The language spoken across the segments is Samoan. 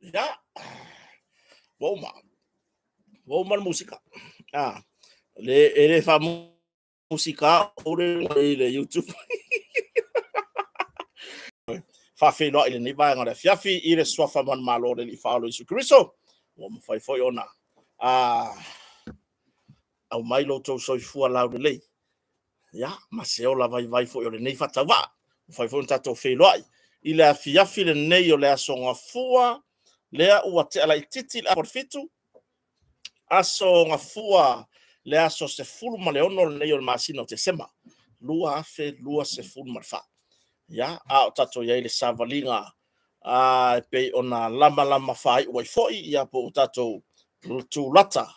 Ia, ua uma. Ua uma le musika. Ah, le, e le faamusika o le i le YouTube. Faafeiloai i lenei vaega o le afiafi i le suafa manumalo o le Alii Faaola Iesu Keriso. Ua mafai foi ona aumai lo outou soifua laulelei, ia, ma se ola vaivai foi o lenei faatauvaa. Ua mafai foi ona tatou feiloai i le afiafi lenei o le Aso Gafua, lea ua tea laitiiti le 6:30, Aso Gafua le aso 16 lenei o le masina o Tesema 2024. Ia, a o tatou i ai i le savaliga e pei ona lamalama faaiu ai foi, ia po o tatou tulata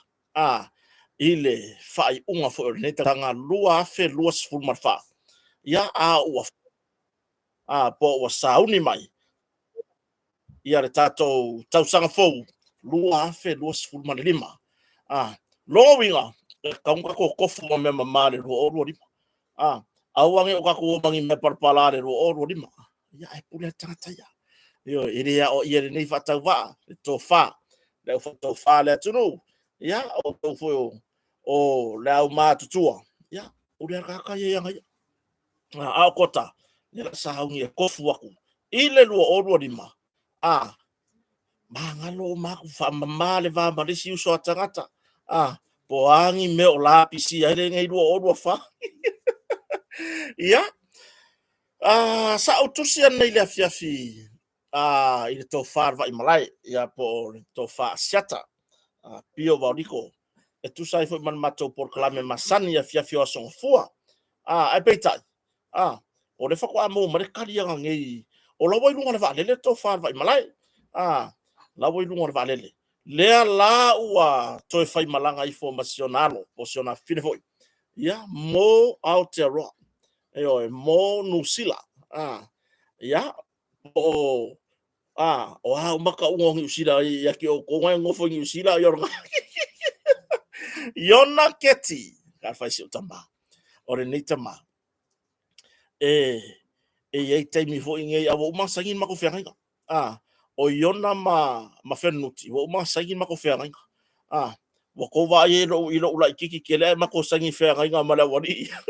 i le faaiuga foi o lenei tausaga 2024. Ia, a ua po ua sauni mai ia le tatou tausaga fou 2025. Lona uiga, e tatau ona tatou tofu ma mea mama i le 2025. Aua ne i o tatou o ma ni mea palapala i le 2025. Ia, ae pule lava le tagata ia. Ioe, e le aoaia e lenei faatauvaa le tofa, le aufaitofa a le atunuu, ia, o outou foi o le aumatutua, ia, pule lava le tagata ia i ana ia. A o Kota, lea o le a sauni e tofu atu i le 2025, magalo uma atu, faamama le va ma le isi uso a tagata, po o a ni mea o lapisia ai lenei 2024. Ia, sa ou tusi ananei i le afiafi i le tofa a le Vaimalae, ia po o le tofa a Asiata Pio Vaoliko, e tusa ai foi ma le matou polokalame masani i afiafi o Aso Gafua. Ae peitai, o lea faatoa maua mai le tali ananei, o la ua i luga o le vaalele le tofa a le Vaimalae. La ua i luga o le vaalele. Lea la ua toe faimalaga ifo ma si ona alo, po o si ona afafine foi, ia, mo Aotearoa, ioe, mo Niu Sila. Ia, po o o a uma tauga o Niu Sila ia te outou na e nonofo i Niu Sila, ia o lena. Iona Keti, talofa e i si ou tama. O lenei tama, e i ai taimi foi nei, a ua uma ona saini le matou feagaiga. O Iona ma Fenunuti, ua uma ona saini le matou feagaiga. Ua outou vaai i ai i lou laitiiti tele ae matou saini feagaiga ma le aualii ia.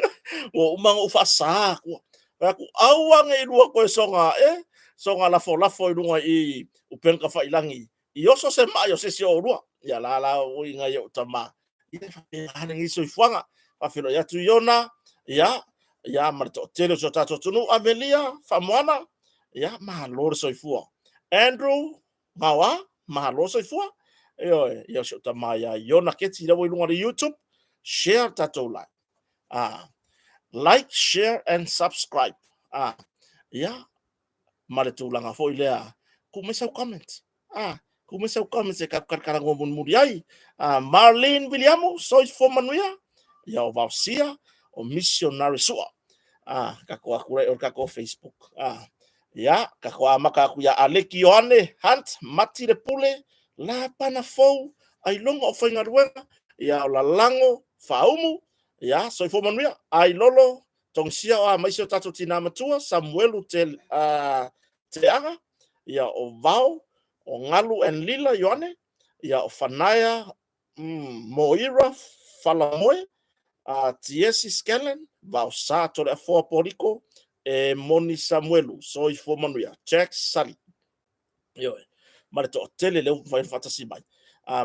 Ua uma ona ou faasa atua. Fai atu, aua ne i lua toe soona e, soona lafolafo i luga i i upega tafailagi i oso se mai o se isi o oulua. Ia la la oi nai ou tama, ia e faapena lenei soifuaga. Faafeiloai atu Iona, ia, ia ma le toatele o si o tatou atunuu. Amelia Faamoana, ia malo le soifua. Andrew Gaoa, malo le soifua. Ioe, ia o si ou tama ia Iona Keti lea ua i luga o le YouTube, share le tatou live. Like, share and subscribe. Ia, ma le tulaga foi lea, tuu mai sau comment. Tuu mai sau comment e tatou talatalanoa mulimuli ai. Marlene Viliamu, soifua manuia. Ia o Vaosia, o Missionary Sua. Tatou atu lai o le tatou Facebook. Ia, tatou amata atu ia Aleki Ioane, Hunt, Mati le Pule, Lapana Fou, Ailoga o Faigaluega, ia o Lalago Faaumu, ia soifua manuia. Ailolo Togisia o a mai si o tatou tina matua, Samuelu Te, Teaga, ia o Vao, o Galu and Lila Ioane, ia o Fanaea Moira Falamoe, Tiesi Scanlan, Vaosa Toleafoa Poliko, e Moni Samuelu, soifua manuia, Jack Sully. Ioe, ma le toatele lea ua mafai ona faatasi mai.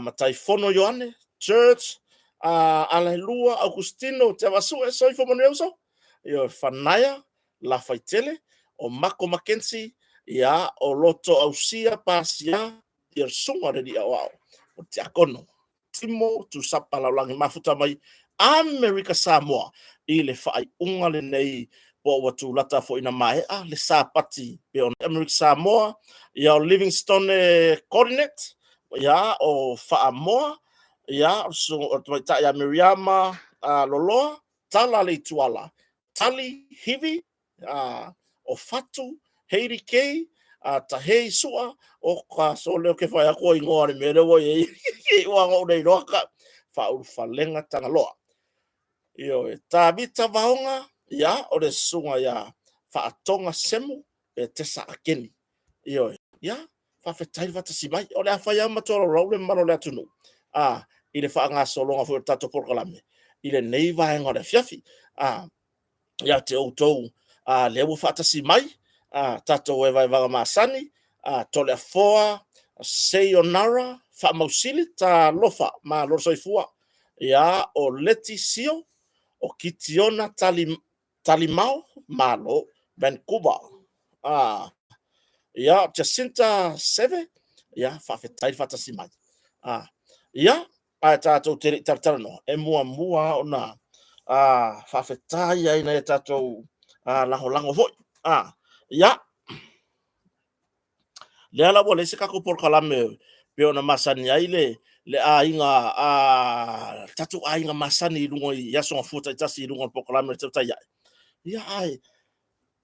Mataifono Ioane, Church, Alaelua, Augustino Tiavaasue, soifua manuia uso. Ioe, Fanaea, Lafaitele, o Mako Mackenzie, ia, o Loto Ausia, Pasia, ia le susuga o le alii aoao, o le tiakono Timo Tusapa Laulagi mafuta mai Amerika Samoa i le faaiuga lenei po ua tulata foi ina maea le Sapati pe o Amerika Samoa, ia o Livingstone Coordinate, ia o Faamoa, ia o le tamaitai ia Miriama Loloa, Tala Leituala, Tali Hivi, o Fatu, Heidi K, Tahei Sua, o ka sole o ke whai ako ingoa le mea lea ua i ai, ua ngou nei loa ka faaulufalega Tagaloa. Ioe, Tavita Vaoga, ia, o le susuga ia Faatoga Semu, Petesa Akeni. Ioe, ia, Faafetai le faatasi mai. O le a fai lava ma tolaulau le mamalu o le atunuu a i le faagasologa foi o le tatou polokalame i lenei vaega o le afiafi. A ia te outou a lea ua faatasi mai a tatou evaevaga masani a Toleafoa Seionara Faamausili, talofa, malo le soifua. Ia, o Leti Sio, o Kitiona Talimao, malo, Vancouver. Ia, Jacinta Seve, ia, faafetai le faatasi mai. Ia, ae tatou te le i talatalanoa, e muamua lava ona faafetai ai i nai a tatou lagolago foi. Ia, lea la ua leai se tatou polokalame pei ona masani ai le aiga, le tatou aiga masani i luga i Aso Gafua taitasi i luga o le polokalame o le Tautai Ae. Ia, ae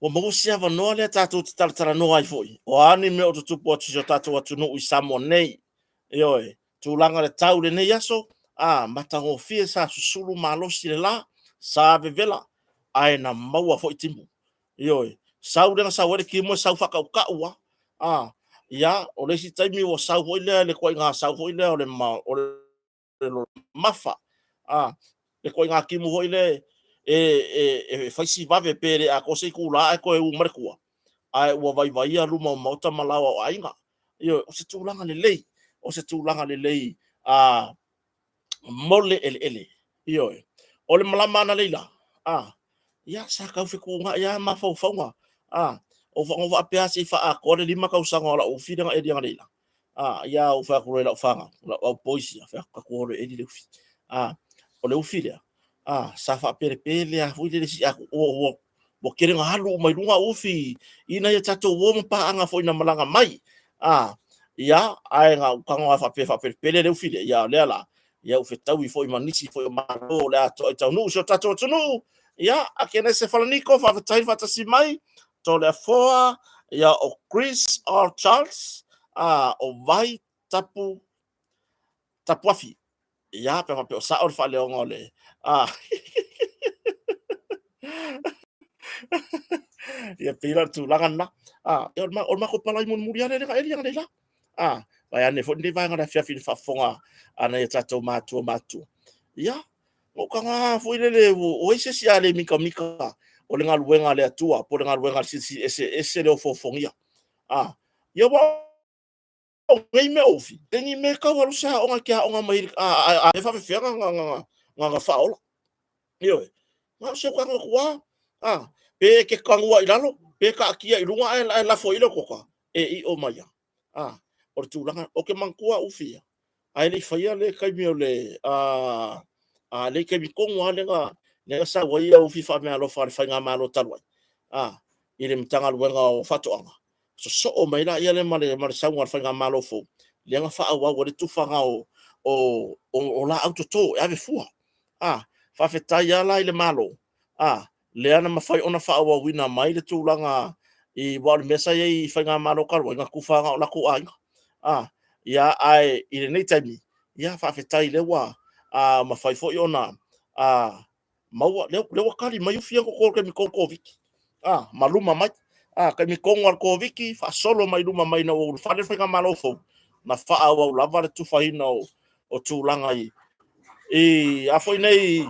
ua maua se avanoa lea tatou te talatalanoa ai foi, o a ni mea o tutupu atu i si o tatou atunuu i Samoa nei. Ioe, tulaga i le tau i lenei aso, a, matagofie, sa susulu malosi le la, sa vevela, ae na maua foi timu. Ioe, sau lea na sau ai le timu e sau faatautau lava. A, ia, o le isi taimi ua sau foi lea le ituaiga sau foi lea o le mafa, le ituaiga timu foi lea e fai si vave pe le atoa se itula ae toe u mai le tua, ae ua vaivaia luma o maota ma laoa o aiga. Ioe, o se tulaga lelei, o se tulaga lelei mo le eleele. Ioe. O le malama analeila, ia sa tau fetuunai lava mafaufauga, ou faapea se i faaatoa le 5 tausaga o lau ufi lea na eli analeila. Ia ou fai atu loa i lau fanau, lau au boys ia, fai atu, tatou o loa e eli le ufi. O le ufi lea, sa faapelepele lava foi lele se i ua tele ina alu uma i luga ufi i nai a tatou uo ma paaga foi na malaga mai. Ia, ae na ou tago lava faapea e faapelepele le ufi lea, ia o lea la, ia ua fetaui foi ma nisi foi o malo o le a toai taunuu i si o tatou atunuu. Ia, Akenese Falaniko, faafetai le faatasi mai, Toleafoa, ia o Chris R. Charles, o Vai Tapu Tapuafi. Ia, pe faapea o sao le faaleoga o le... Ia, pei la o le tulaga lena. Ia, o le matou palai mulimuli lava lea na eli analeila. Vaeane foi lenei vaega o le afiafi i le faafofoga a nai o tatou matua matutua. Ia, na ou taga lava foi lele, o ai se isi a le mitamita o le galuega a le Atua po o le galuega a le Silisili Ese, e ese le ofoofogia. Ia, ua o nei mea o ufi, e ni mea e tau alu se aoga e te aoga mai ai, e faapefea ona faaola. Ioe, na o si ou tago atu lava, pe e te tanua i lalo, pe taatia i luga ae lafo i ai le otaota, e io mai lava. O le tulaga, ou te manatua au ufi ia, ae le i faia le taimi o le le taimi tonu lava lea na sau ai ufi faameaalofa a le faigamalo talu ai, i le Matagaluega o Faatoaga, sosoo mai lea ma le sauga o le faigamalo fou, lea na faaauau ai le tufaga o laau toto e ave fua. Faafetai lava la i le Malo, lea na mafai ona faaauauina mai le tulaga i, aua o le mea sa i ai i faigamalo talu ai, na tufa na o latou aiga. Ia, ae i lenei taimi, ia faafetai lea ua mafai foi ona maua, lea ua tali mai ufi ia na toto i le taimi tonu o le Koviti, ma luma mai. Taimi tonu lava o le Koviti, faasolo mai luma mai ina ua ulufale le faigamalo fou, na faaauau lava le tufaina o tulaga i a foi nei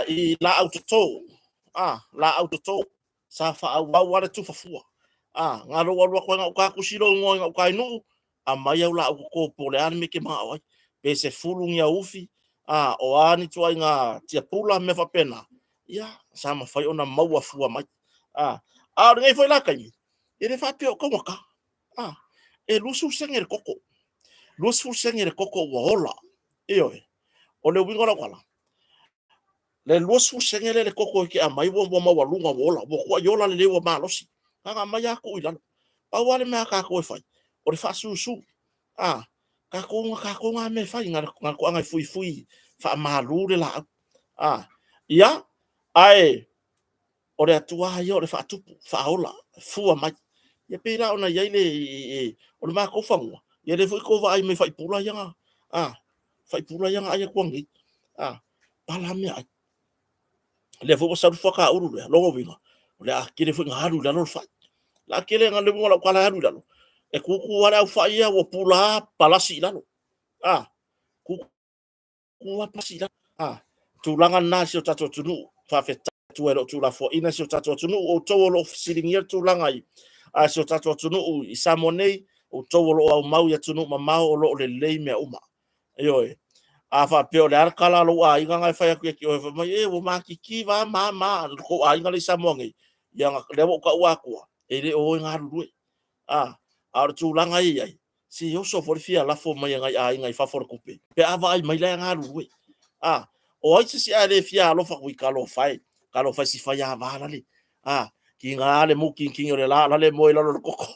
i laau toto, laau toto, sa faaauau lava le tufa fua. Na o lou alu atu lava i gauta tusi lou igoa i gauta i Nuu, aumai au laau toto po o le a le mea e te manao ai, pe 10 ni au ufi, o a ni ituaiga tiapula ma mea faapena, ia, sa mafai ona maua fua mai. A o lenei foi la taimi, e le faapea o taugata, e 20 sene le koko, 20 sene le koko ua ola. Ioe, o le uiga o lau tala, le 20 sene lea le koko e te aumai ua maualuga ua ola, ua matuai ola lelei ua malosi, na ona aumai lava tuu i lalo. Pau lava le mea a tatou e fai, o le faasusu. Tatou tatou na mea e fai, na o le toaga e fuifui faamalu le laau. Ia, ae o le Atua lava ia o le faatupu, faaola, fua mai. Ia pei la ona i ai le, o le matou fanua, ia lea foi tou vaai mai i faipula ia na, faipula ia na ai atu nei, pala meaai. Lea foi ua sau le fuata ulu lea, lona uiga, o le a tele foi ina alu i lalo le fai. La tele na le uiga o lau tala e alu i lalo, e tutu lava le aufai ia ua pula palasi i lalo. A, tutu lava palasi i lalo. A, tulaga lena i si o tatou atunuu. Faafetai Atua e le o tuulafoaiina si o tatou atunuu. O outou o lo o fesiligia le tulaga i a si o tatou atunuu i Samoa nei, outou o lo o aumau i atunuu mamao o lo o lelei mea uma. Ioe. A faapea o le a le tala a lou aiga na e fai atu ia te oe fai mai, e ua matitiva lava ma lo tou aiga lea i Samoa nei, ia lea ua ou taua atua, e le o o e galulue. A o le tulaga e i ai, se oso foi le fia lafo mai e nai aiga i fafo o le tupe, pe a vaai mai la e galulue. A, o ai se isi a le fia alofa atu i talofa e, talofa e si faiava lale. A, tiga le mutinitini o le la, lale moe i lalo o le koko.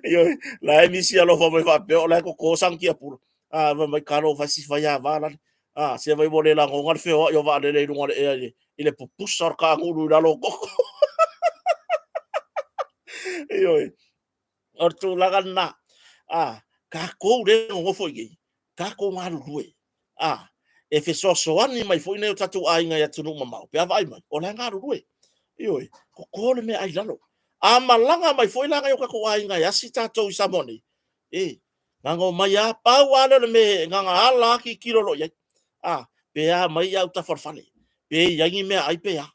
Ioe, la e misi alofa mai faapea o la e toto sana tiapula. A, fai mai talofa e si faiava lale. A, se vai ua le lagona le feoai o vaalele i luga o le ea i le pupusa o le taagulu i lalo o koko. Ioe, o le tulaga lena. A, tatou lea e nonofo i inei, tatou galulue, a, e fesoasoani mai foi nai o tatou aiga i atunuu mamao pe a vaai mai o la e galulue. Ioe, toto le meaai i lalo. A malaga mai foi la nai o tatou aiga e asi tatou i Samoa nei, e, na ona omai lava, pau lava lea o le mea na ona ala lava tilotilo loa i ai. A, pe a mai autafa o le fale, pe i ai ni meaai pe a.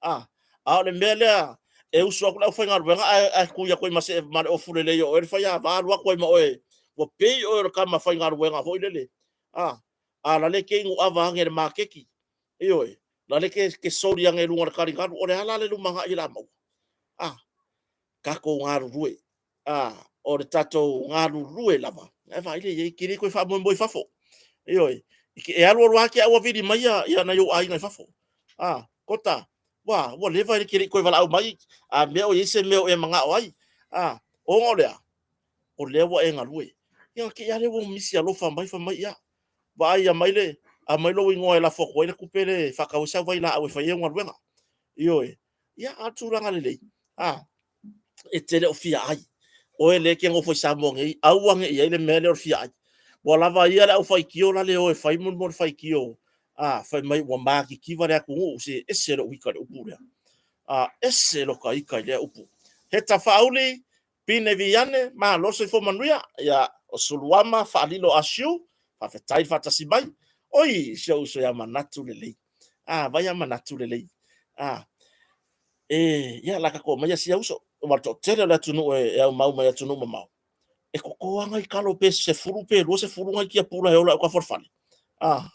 A, a o le mea lea e usu atu le aufaigaluega ae tui atu ai ma le ofu lelei o oe le faiava alu atu ai ma oe, ua pei oe o le tama faigaluega foi lele. A, a la le te inu ava ane i le maketi, ioe, la le te soli ane i luga o le taligalu. O le a la le lumanai o le a maua? A, tatou galulue, a, o le tatou galulue lava, ae vaai laia i ai, e te le toe faamoemoe i fafo. Ioe, e alu alu lava te i ua vili mai nai ou aiga i fafo. A, Kota, ua leva e te le i toe valaau mai, a mea o i ai se mea o e manao ai. A, ona o le a? O lea ua e galue. Ia ona te i lava lea ua misi alofa mai fai mai, ia, vaai, aumai lou igoa e lafo atu ai le tupe lea e faatau ai sau vailaau e fai ai au galuega. Ioe. Ia, a o le tulaga lelei, a, e te le o fia ai. Oe lea e te nofo i Samoa nei, aua ne i i ai le mea lea o le fia ai. Ua lava ia le au faitio la le o e fai le faitio, a, fai mai ua matitiva le atunuu, se ese lou ita i le upu lea. A, ese lota ita i lea upu. Heta Faauli, Pine Viane, malo le soifua manuia. Ia, o Suluama Faalilo Asiu, faafetai le faatasi mai. Oi, si ou uso ia Manatu Lelei. A, vai ia Manatu Lelei. A, e, ia, la tatou aumaia sia uso. Ua toatele o le atunuu e aumau mai atunuu mamao. E koko lava nai talo pe 10 pe 20 nai tiapula e ola i autafa o le fale. A.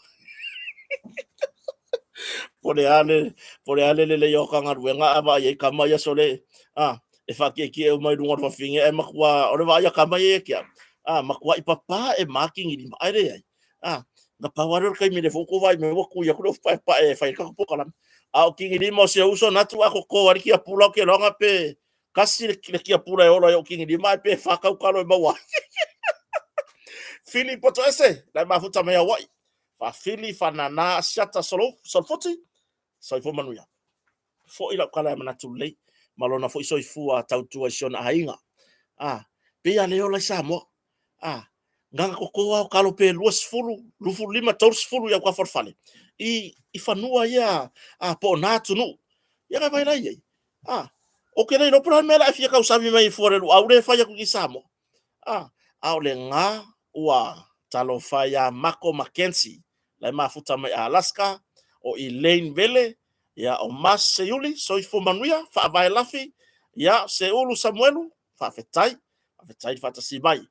Po le a le, po le a le lelei o ata galuega a vaai ai tama ia sole, a, e faatietie uma i luga o le fafine ae matua, o le vaai a tama ia ia te au, a, matuai papa e ma kigilima, ae leai. A, na pau lava lea o le taimi lea foi ua tou vaai mai ua tui atu le ofu paepae e fai ai le tatou polokalame. A o kigilima o si ou uso na atu a toto ai le tiapula ou te iloa pe tasi le tiapula e ola i ou kigilima ae pe fa tau talo e maua ai. Fili Potoese, la e mafuta mai Hawaii. Faafili, Fanana, Asiata, Solofuti, soifua manuia. Foi lau tala e manatu lelei ma lona foi soifua tautua i si ona aiga. A, pei a le ola i Samoa. A, gana toto lava o talo pe 20, 25, 30 i autafa o le fale, i fanua ia a, po o na atunuu. Ia na vai la i ai. A, ou te le iloa po o le a le mea o le a e fia tausami mai ai fua i le luau lea e fai atu i Samoa. A, a o le ga ua talofa ia Mako Mackenzie, la e mafuta mai Alaska, o Elaine Vele, ia o Mas Seiuli, soifua manuia, Faavae Lafi, ia Seulu Samuelu, faafetai, faafetai le faatasi mai.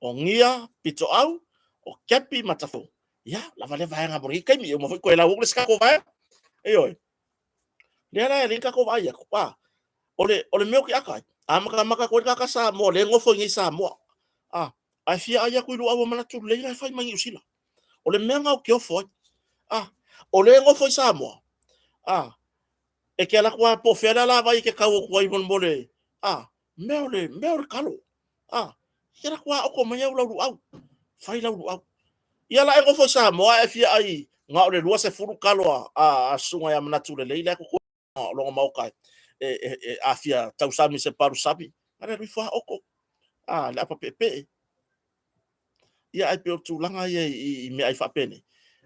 O Gia Pitoau, o Kepi Matafo, ia lava lea vaega mo lenei taimi, e uma foi toe lau atu le isi tatou vaega. Ioe. Lea la e lei tatou vaai atu, a, o le mea ou te ata ai, a matamata atu ai le tagata Samoa lea e nofo i nei Samoa, a, ae fia ai atu i luau manatu lelei la e fai mai Niu Sila. O le mea na ou te ofo ai, a, o lea e nofo i Samoa, a, e te alu atu lava po o fea le alavai e te tau atu ai molemole, a, mea o le, mea o le talo, a, e te alu atu lava oto mai au lau luau, fai lau luau. Ia la e nofo i Samoa ae fia ai na o le 20 talo a susuga ia Manatu Lelei la e koko o lona maoka e afia tausami se palusami, na le alu ifo lava oto, a, le apa peepee. Ia ae pei o tulaga ia i meaai faapenei,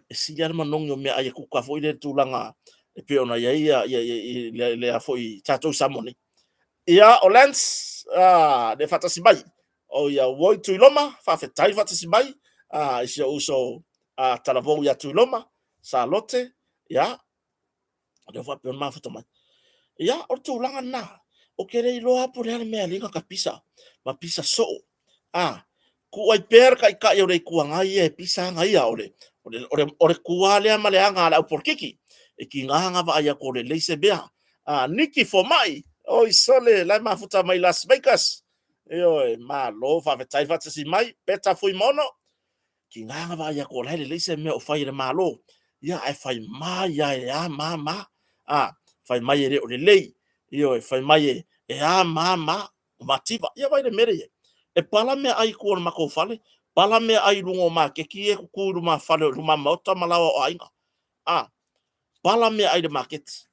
e sili lava le manogi o meaai e kuka foi lea i le tulaga e pei ona i ai ia, ia, ia, ia, lea foi tatou i Samoa nei. Ia, o Lance, le faatasi mai, o ia Woi Tuiloma, faafetai faatasi mai, i si ou uso talavou ia Tuiloma, Salote, ia, lea faapea ona mafuta mai. Ia, o le tulaga lena, ou te le iloa po o le a le mea e ala ai ona ta pisa, ma pisa soo. A, tuu ai pea le Taitai o le Itu Agai ia e pisa aga ia, o le tu lava lea ma le aga a le au polokiki. E tiga ona vaai atu o lelei se mea. A, Niki Fomai, oi sole, la e mafuta mai Las Vegas. Ioe, malo, faafetai faatasi mai. Peta Fuimaono, tiga ona vaai atu o la e lelei se mea o fai e le Malo. Ia, ae fai mai lava e a ma ma. A, fai mai e le o lelei. Ioe, fai mai e a ma ma. O mativa. Ia vaai i le mea lea e i ai. E pala meaai i tua o le matou fale, pala meaai i luga o maketi ia e tutu i lumafale o lumamaota ma laoa o aiga. A, pala meaai i le maketi.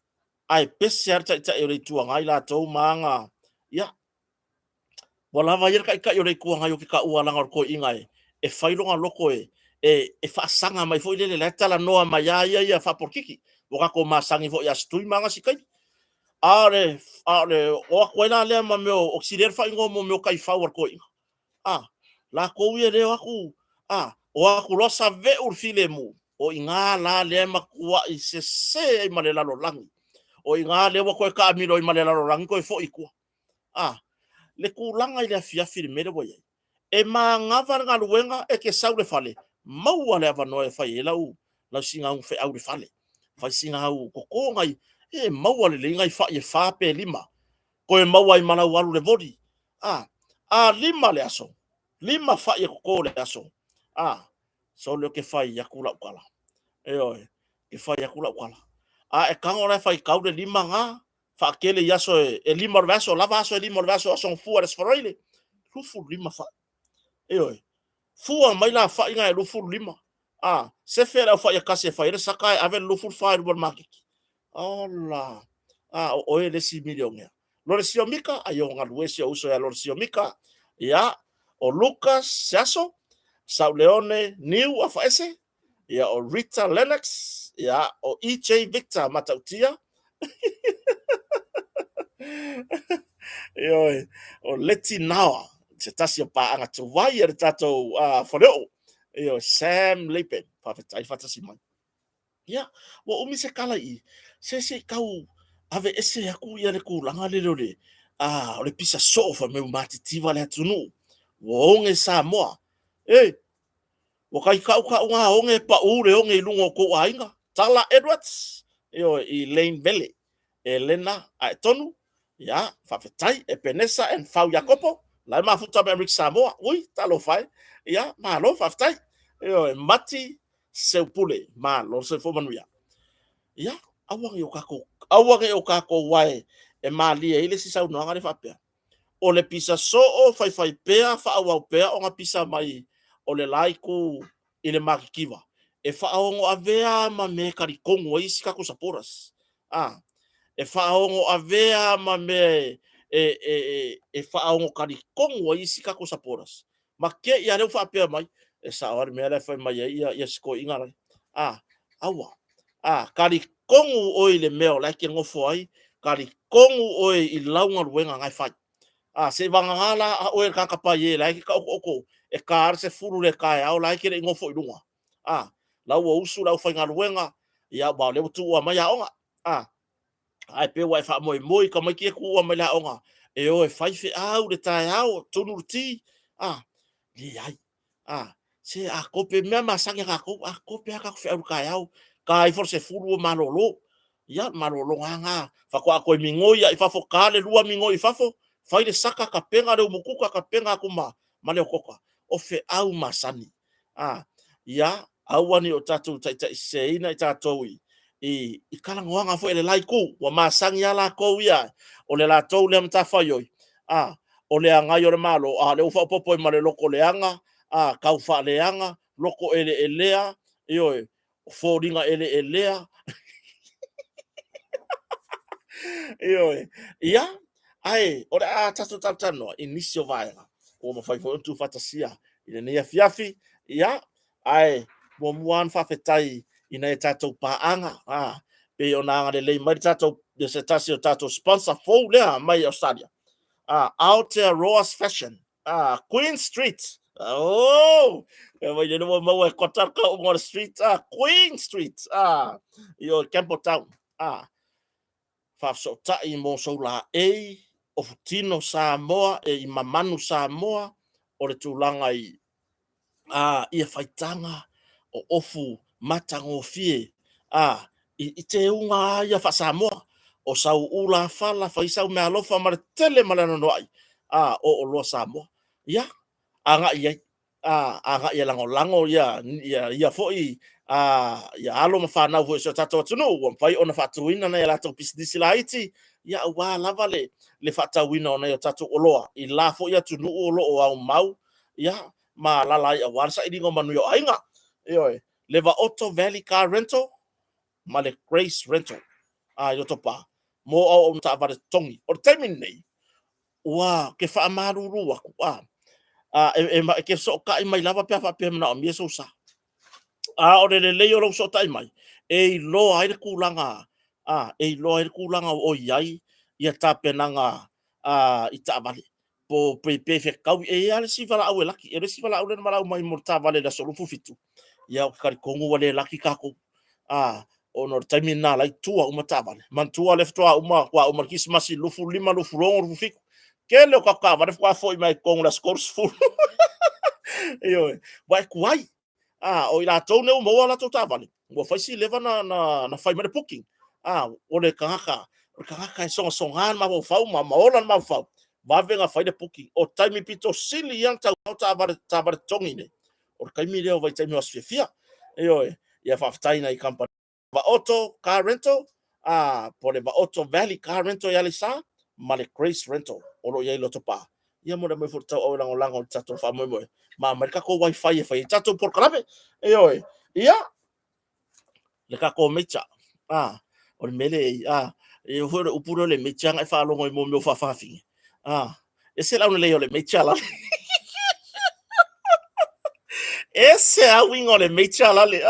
Ae pese lava le Taitai o le Itu Agai latou ma aga, ia, ua lava ia le Taitai o le Itu Agai ou te taua leaga o le toeaina e fai lona loto e faasaga mai foi lele, la e talanoa mai lava ia ia faapolokiki. Ua tatou masani foi ia Setui ma ana sikaili. A o le, a o le o atu ai la lea ma mea o sili ai le faaigoa mo mea o taifau a le toeaina. A, latou ia lea o atu, a, o atu loa saveu le filemu, o i ina la lea e matuai sese ai ma le lalolagi. O i ina lea ua toe taamilo ai ma le lalolagi toe foi i tua. A, le tulaga i le afiafi i le mea lea ua i ai, e manava le galuega, e te sau i le fale, maua le avanoa e fai ai lau sina feau i le fale, fai sina au toto nai, e maua lelei nai fai e 4 pe 5, toe maua ai ma lau alu i le voli. A, a 5 le aso, 5 fai e toto i le aso, a, sole ou te fai atu lau tala. Ioe, e fai atu lau tala. A e tago la e faitau le 5 na, faatele i aso e 5 o le vaiaso, lava aso e 5 o le vaiaso, aso gafua le Aso Faraile, 25 fai. Ioe, fua mai la fai na e 25. A, sefe le au fai e tasi e fai ai le saka ae ave le 24 i luma o le maketi. Ola, a, o oe le isi milionea. Lolesio Mika, ai o galue si ou uso ia Lolesio Mika. Ia, o Lucas Seaso, Sauleone Niu Afaese, ia o Rita Lennox, ia o EJ Victor Matautia. Ioe, o Leti Naoa, se tasi o paaga tuai a le tatou faleoo. Ioe, Sam Lapen, faafetai faatasi mai. Ia, ua umi se tala i i, se se i tau aveese atu ia le tulaga lele o le, o le pisa soo fai mai ua matitiva le atunuu, ua oge Samoa. E, ua tai tautau ngā oge e paū le oge i luga o tou aiga. Tala Edwards, ioe, i Lane Vele, Elena Aetonu, ia, faafetai, Epenesa and Fau Iakopo, la e mafuta mai Amerika Samoa, ui, talofa e, ia, malo, faafetai, ioe, Mati Seupule, malo le soifua manuia. Ia, aua ne i o tatou, aua ne i o tatou ae e malie ai le isi saunoaga lea faapea, o le pisa soo, faifai pea, faaauau pea ona pisa mai o le la itu i le matitiva, e faaogo avea ma mea e talitonu ai isi tatou supporters. A, e faaogo avea ma mea e faaogo talitonu ai isi tatou supporters. Ma te i a lea ua faapea mai, e sao lava le mea la e fai mai ai ia si toeaina la. A, aua. A, talitonu oe i le mea o la e te nofo ai, talitonu oe i lau galuega na e fai. A, se i vagana la a oe le tagata paie la e te taotooto e ta le 10 i le taeao la e te le i nofo i luga. A, la ua usu le aufaigaluega, ia aua o lea ua tuua mai aoga. A, ae pei ua e faamoemoe i tamaiti ia tuua mai le aoga e o e fai feau le taeao, tunu le ti, a, leai. A, se a kope, mea masani a tatou, a kope lava tatou feau i le taeao, ta ifo le 10 ua malolo. Ia, malologa lava na, faatoa toe migoi lava i fafo, ta le 2 migoi i fafo, fai le saka, tapena le umukuka, tapena atu ma le otoka. O feau masani. A, ia, aua ne i o tatou taitaiseseina i tatou i talanoaga foi a le la itu, ua masani lava latou ia, o le latou lea matafaioi, a, o le agai o le Malo, a o lea ua faaopoopo ai ma le loto leaga, a, tau faaleaga, loto eleelea, ioe, o foliga eleelea. Ioe, ia, ae o le a tatou talatalanoa i nisi o vaega ua mafai foi ona tuufaatasia i lenei afiafi, ia, ae muamua lava ona faafetai i nai a tatou paaga. Pei ona agalelei mai le tatou se tasi o tatou sponsor fou lea mai Australia. Aotearoa's Fashion. Queen Street. Oh, e mai le ua maua e kota ka unga o le street. Queen Street. I o Campbelltown. Faafesootai mo sou laei, ofutino Samoa, e i mamanu Samoa, o le tulaga i ia faitaga o ofu matagofie i teuga lava ia faa-Samoa, o sau ulafala, fai sau meaalofa ma le tele ma le anoanoai o oloa Samoa. Ia, agai i ai, agai e lagolago ia foi ia alo ma fanau foi o si o tatou atunuu ua mafai ona faatuina nai a latou pisinisi laiti, ia aua lava le faatauina o nai o tatou oloa i la foi atunuu o lo o aumau, ia, ma alaala ai aua le sailiga o manuia o aiga. Ioe, le Vaoto Valley Car Rental ma le Grace Rental i Lotopa mo auauna taavale totogi. O le taimi lenei, ua ke faamalulu aku, e te fesootai mai lava pe a faapea e manaomia sou sa. A o le lelei o lou fesootai mai, e iloa ai le tulaga, e iloa ai le tulaga o i ai ia tapenaga i taavale. Po pe fetaui. E i ai lava le isi valaau e laki. O le isi valaau lea na valaau mai mo le taavale i le aso 27, ia ou te talitonu ua le laki tatou. Ona o le taimi lena o la e i tua uma taavale. Manatua lea faatoa uma, faatoa uma le Kerisimasi 25, 26, 27. Tele o tatou taavale faatoa foi mai totonu i le aso 30. Ioe, ua e tuai. O i latou nei ua maua a latou taavale, ua fai si leva na fai mai le booking. O le tagata, o le tagata e sogasoga le mafaufau ma ola le mafaufau, vave ona fai le booking. O taimi pito sili ia ona tauao taavale, taavale totogi nei, o le taimi lea o vaitaimi o aso fiafia. Ioe, ia faafetai nai kamupani Vaoto Car Rental, po o le Vaoto Valley Car Rental i Aleisa, ma le Grace Rental o lo o i ai i Lotopa. Ia mo le aumai foi o le tauau e lagolago i le tatou faamoemoe, ma aumai le tatou wifi e fai ai tatou polokalame. Ioe, ia, le tatou major, o le mea lea, e foi o le upu lea o le major na e faalogo i mea o faafafine. Ese le aulelei o le major lale. Ese a uiga o le major lale.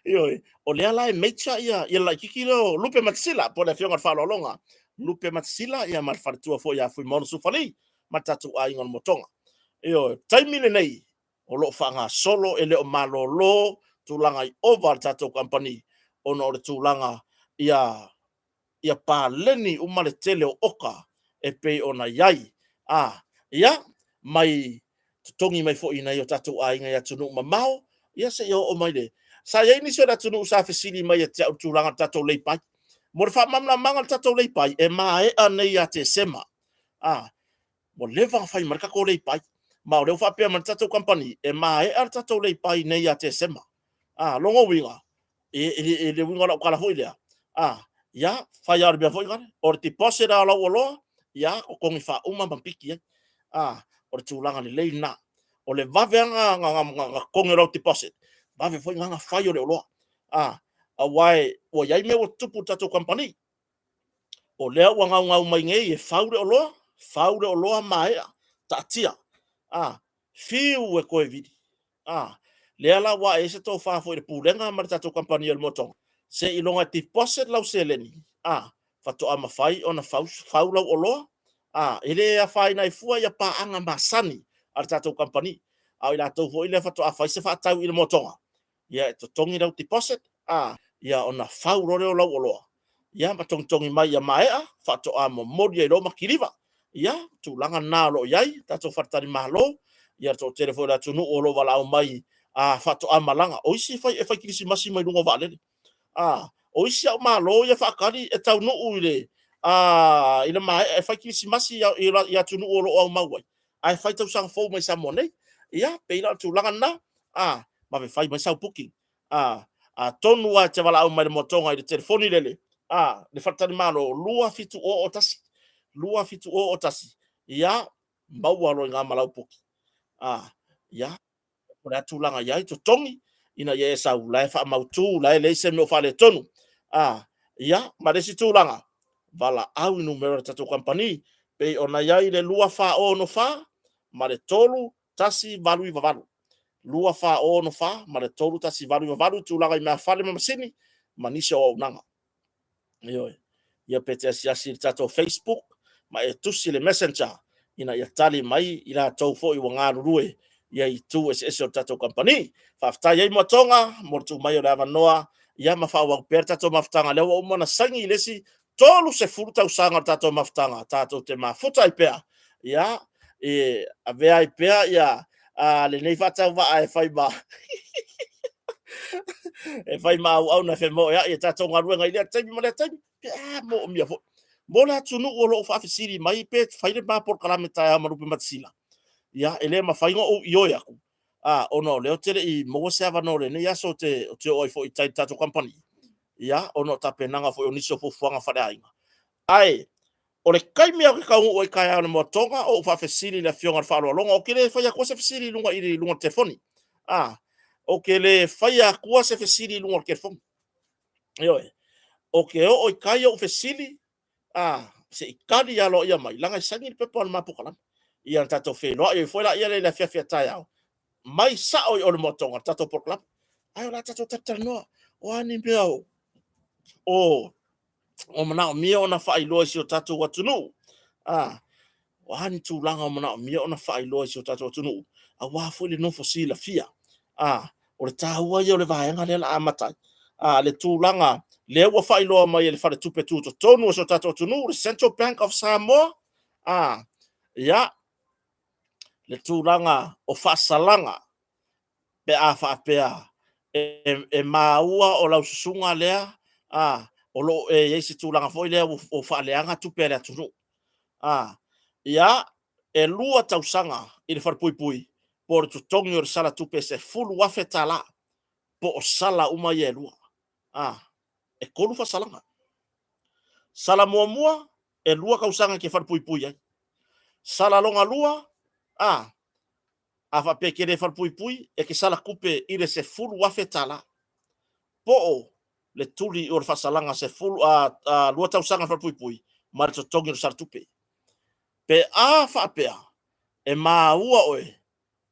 Ioe, o lea la e major ia laititi lea o Lupe Matasila, po o le afioga i le faaaloaloga. Lupe Matasila ia ma le faletua foi ia Fuimaono Sufali ma le tatou aiga o le Motoga. Ioe, taimi lenei o lo o faagasolo e le o malolo tulaga i ova a le tatou kamupani ona o le tulaga ia paleni uma le tele o oka e pei ona i ai. Ia, mai totogi mai foi i nai o tatou aiga i atunuu mamao, ia seia oo mai le... Sa i ai nisi o le atunuu sa fesili mai ia te au i le tulaga o le tatou lay-by. Mo le faamalamalamaga o le tatou lay-by, e maea nei ia Tesema. Ua leva ona fai mai le tatou lay-by. Ma o lea ua faapea mai le tatou kamupani, e maea le tatou lay-by nei ia Tesema. Lona uiga, e le uiga o lau tala foi lea, ia, fai lava o le mea foi lea, o le deposit lava o lau oloa, ia, totogi faauma ma piki ai. O le tulaga lelei lena. O le vave lava ona totogi o lau deposit, vave foi ona fai o le oloa. Aua ua i ai mea ua tutupu i le tatou kamupani. O lea ua gaugau mai nei e fau le oloa, fau le oloa maea, taatia. Fiu e toe vili. Lea la ua ae ai se tofa foi i le Pulega ma le tatou kamupani o le Motoga, seiloga e deposit lau seleni, faatoa mafai ona fau, fau lau oloa. E le afaina ai fua ia paaga masani a le tatou kamupani. A o i latou foi lea faatoa fai se faatau i le Motoga, ia e totogi lau deposit, ia ona fau loa lea o lau oloa, ia ma togitogi mai ia maea, faatoa momoli ai loa ma kiliva. Ia, tulaga lena o lo o i ai tatou faletalimalo, ia le toatele foi o le atunuu o lo o valaau mai faatoa malaga. O isi e fai kerisimasi mai luga o vaalele. O isi au malo ia faatali e taunuu i le maea e fai kerisimasi i atunuu o lo o aumau ai, ae fai tausaga fou mai Samoa nei. Ia, pei la o le tulaga lena, vave fai mai sau booking. Atonu lava e te valaau mai i le Motoga i le telefoni lele, le faletalimalo 2701, 2701, ia maua loa i ina ma lau booking. Ia, o le a tulaga i ai totogi, ina ia e sau, la e faamautu, la e leai se mea o faaletonu. Ia, ma le isi tulaga, valaau i numera o le tatou kamupani, pei ona i ai le 2464 ma le 3198. 2464 ma le 3198 i tulaga i meafale ma masini. ma nisi o auaunaga. Ioe. Ia pe te asiasi i le tatou Facebook ma e tusi le Messenger ina ia tali mai i latou foi ua galulue ia itu eseese o le tatou kamupani. Faafetai ai Moatoga mo le tuu mai o le avanoa ia ma faaauau pea le tatou mafutaga lea ua uma ona saini i le isi 30 tausaga o le tatou mafutaga tatou te mafuta ai pea ia e avea ai pea ia a, lenei faatauvaa e fai ma e fai ma auauna e femoeai e tatou galuega i lea taimi ma lea taimi pe a moomia foi mo le atunuu o lo o faafesili mai pe fai le ma polokalame taeao ma Lupematasila. Ia, e le mafai ona ou ioe atu, a, ona o lea ou te le i maua se avanoa o lenei aso ou te oo ai foi i tai i le tatou kamupani, ia, ona o tapenaga foi o nisi o fuafuaga faaleaiga. Ae o le taimi lava ou te taunuu ai taeao i le moatoga, ou faafesili i le afioga i le faaaloaloga, ou te le fai atua se fesili i luga i luga o le telefoni. A, ou te le fai atua se fesili i luga o le telefoni. Ioe. Ou te oo i tai ou fesili, a, se i tali aloaia mai, leaga e saini le pepa o le ma polokalame. Ia ona tatou feiloai ai foi laia lea i le afiafi a taeao, mai sao i o le moatoga le tatou polokalame. Ae o le a tatou talatalanoa, o a ni mea o o manaomia ona faailoa i si o tatou atunuu. A, o a ni tulaga o manaomia ona faailoa i si o tatou atunuu, aua foi le nofo silafia. A, o le taua ia o le vaega lea o le a amata ai. A, le tulaga lea ua faailoa mai e le Faletupe Tutotonu o si o tatou atunuu, le Central Bank of Samoa, a, ia, le tulaga o faasalaga pe a faapea e maua o lau susuga lea a o lo o e i ai se tulaga foi lea ua faaleaga tupe a le atunuu. A, ia, e 2 tausaga i le falepuipui po o le totogi o le sala tupe e $10,000 po o sala uma ia e lua. A, e 3 faasalaga. Sala muamua, e 2 tausaga e te falepuipui ai. Sala lona lua, a, a faapea e te le falepuipui, e te sala tupe i le $10,000 po o le tuli o le faasalaga 10, a, 2 tausaga le falepuipui ma le totogi o le sala tupe. Pe a faapea e maua oe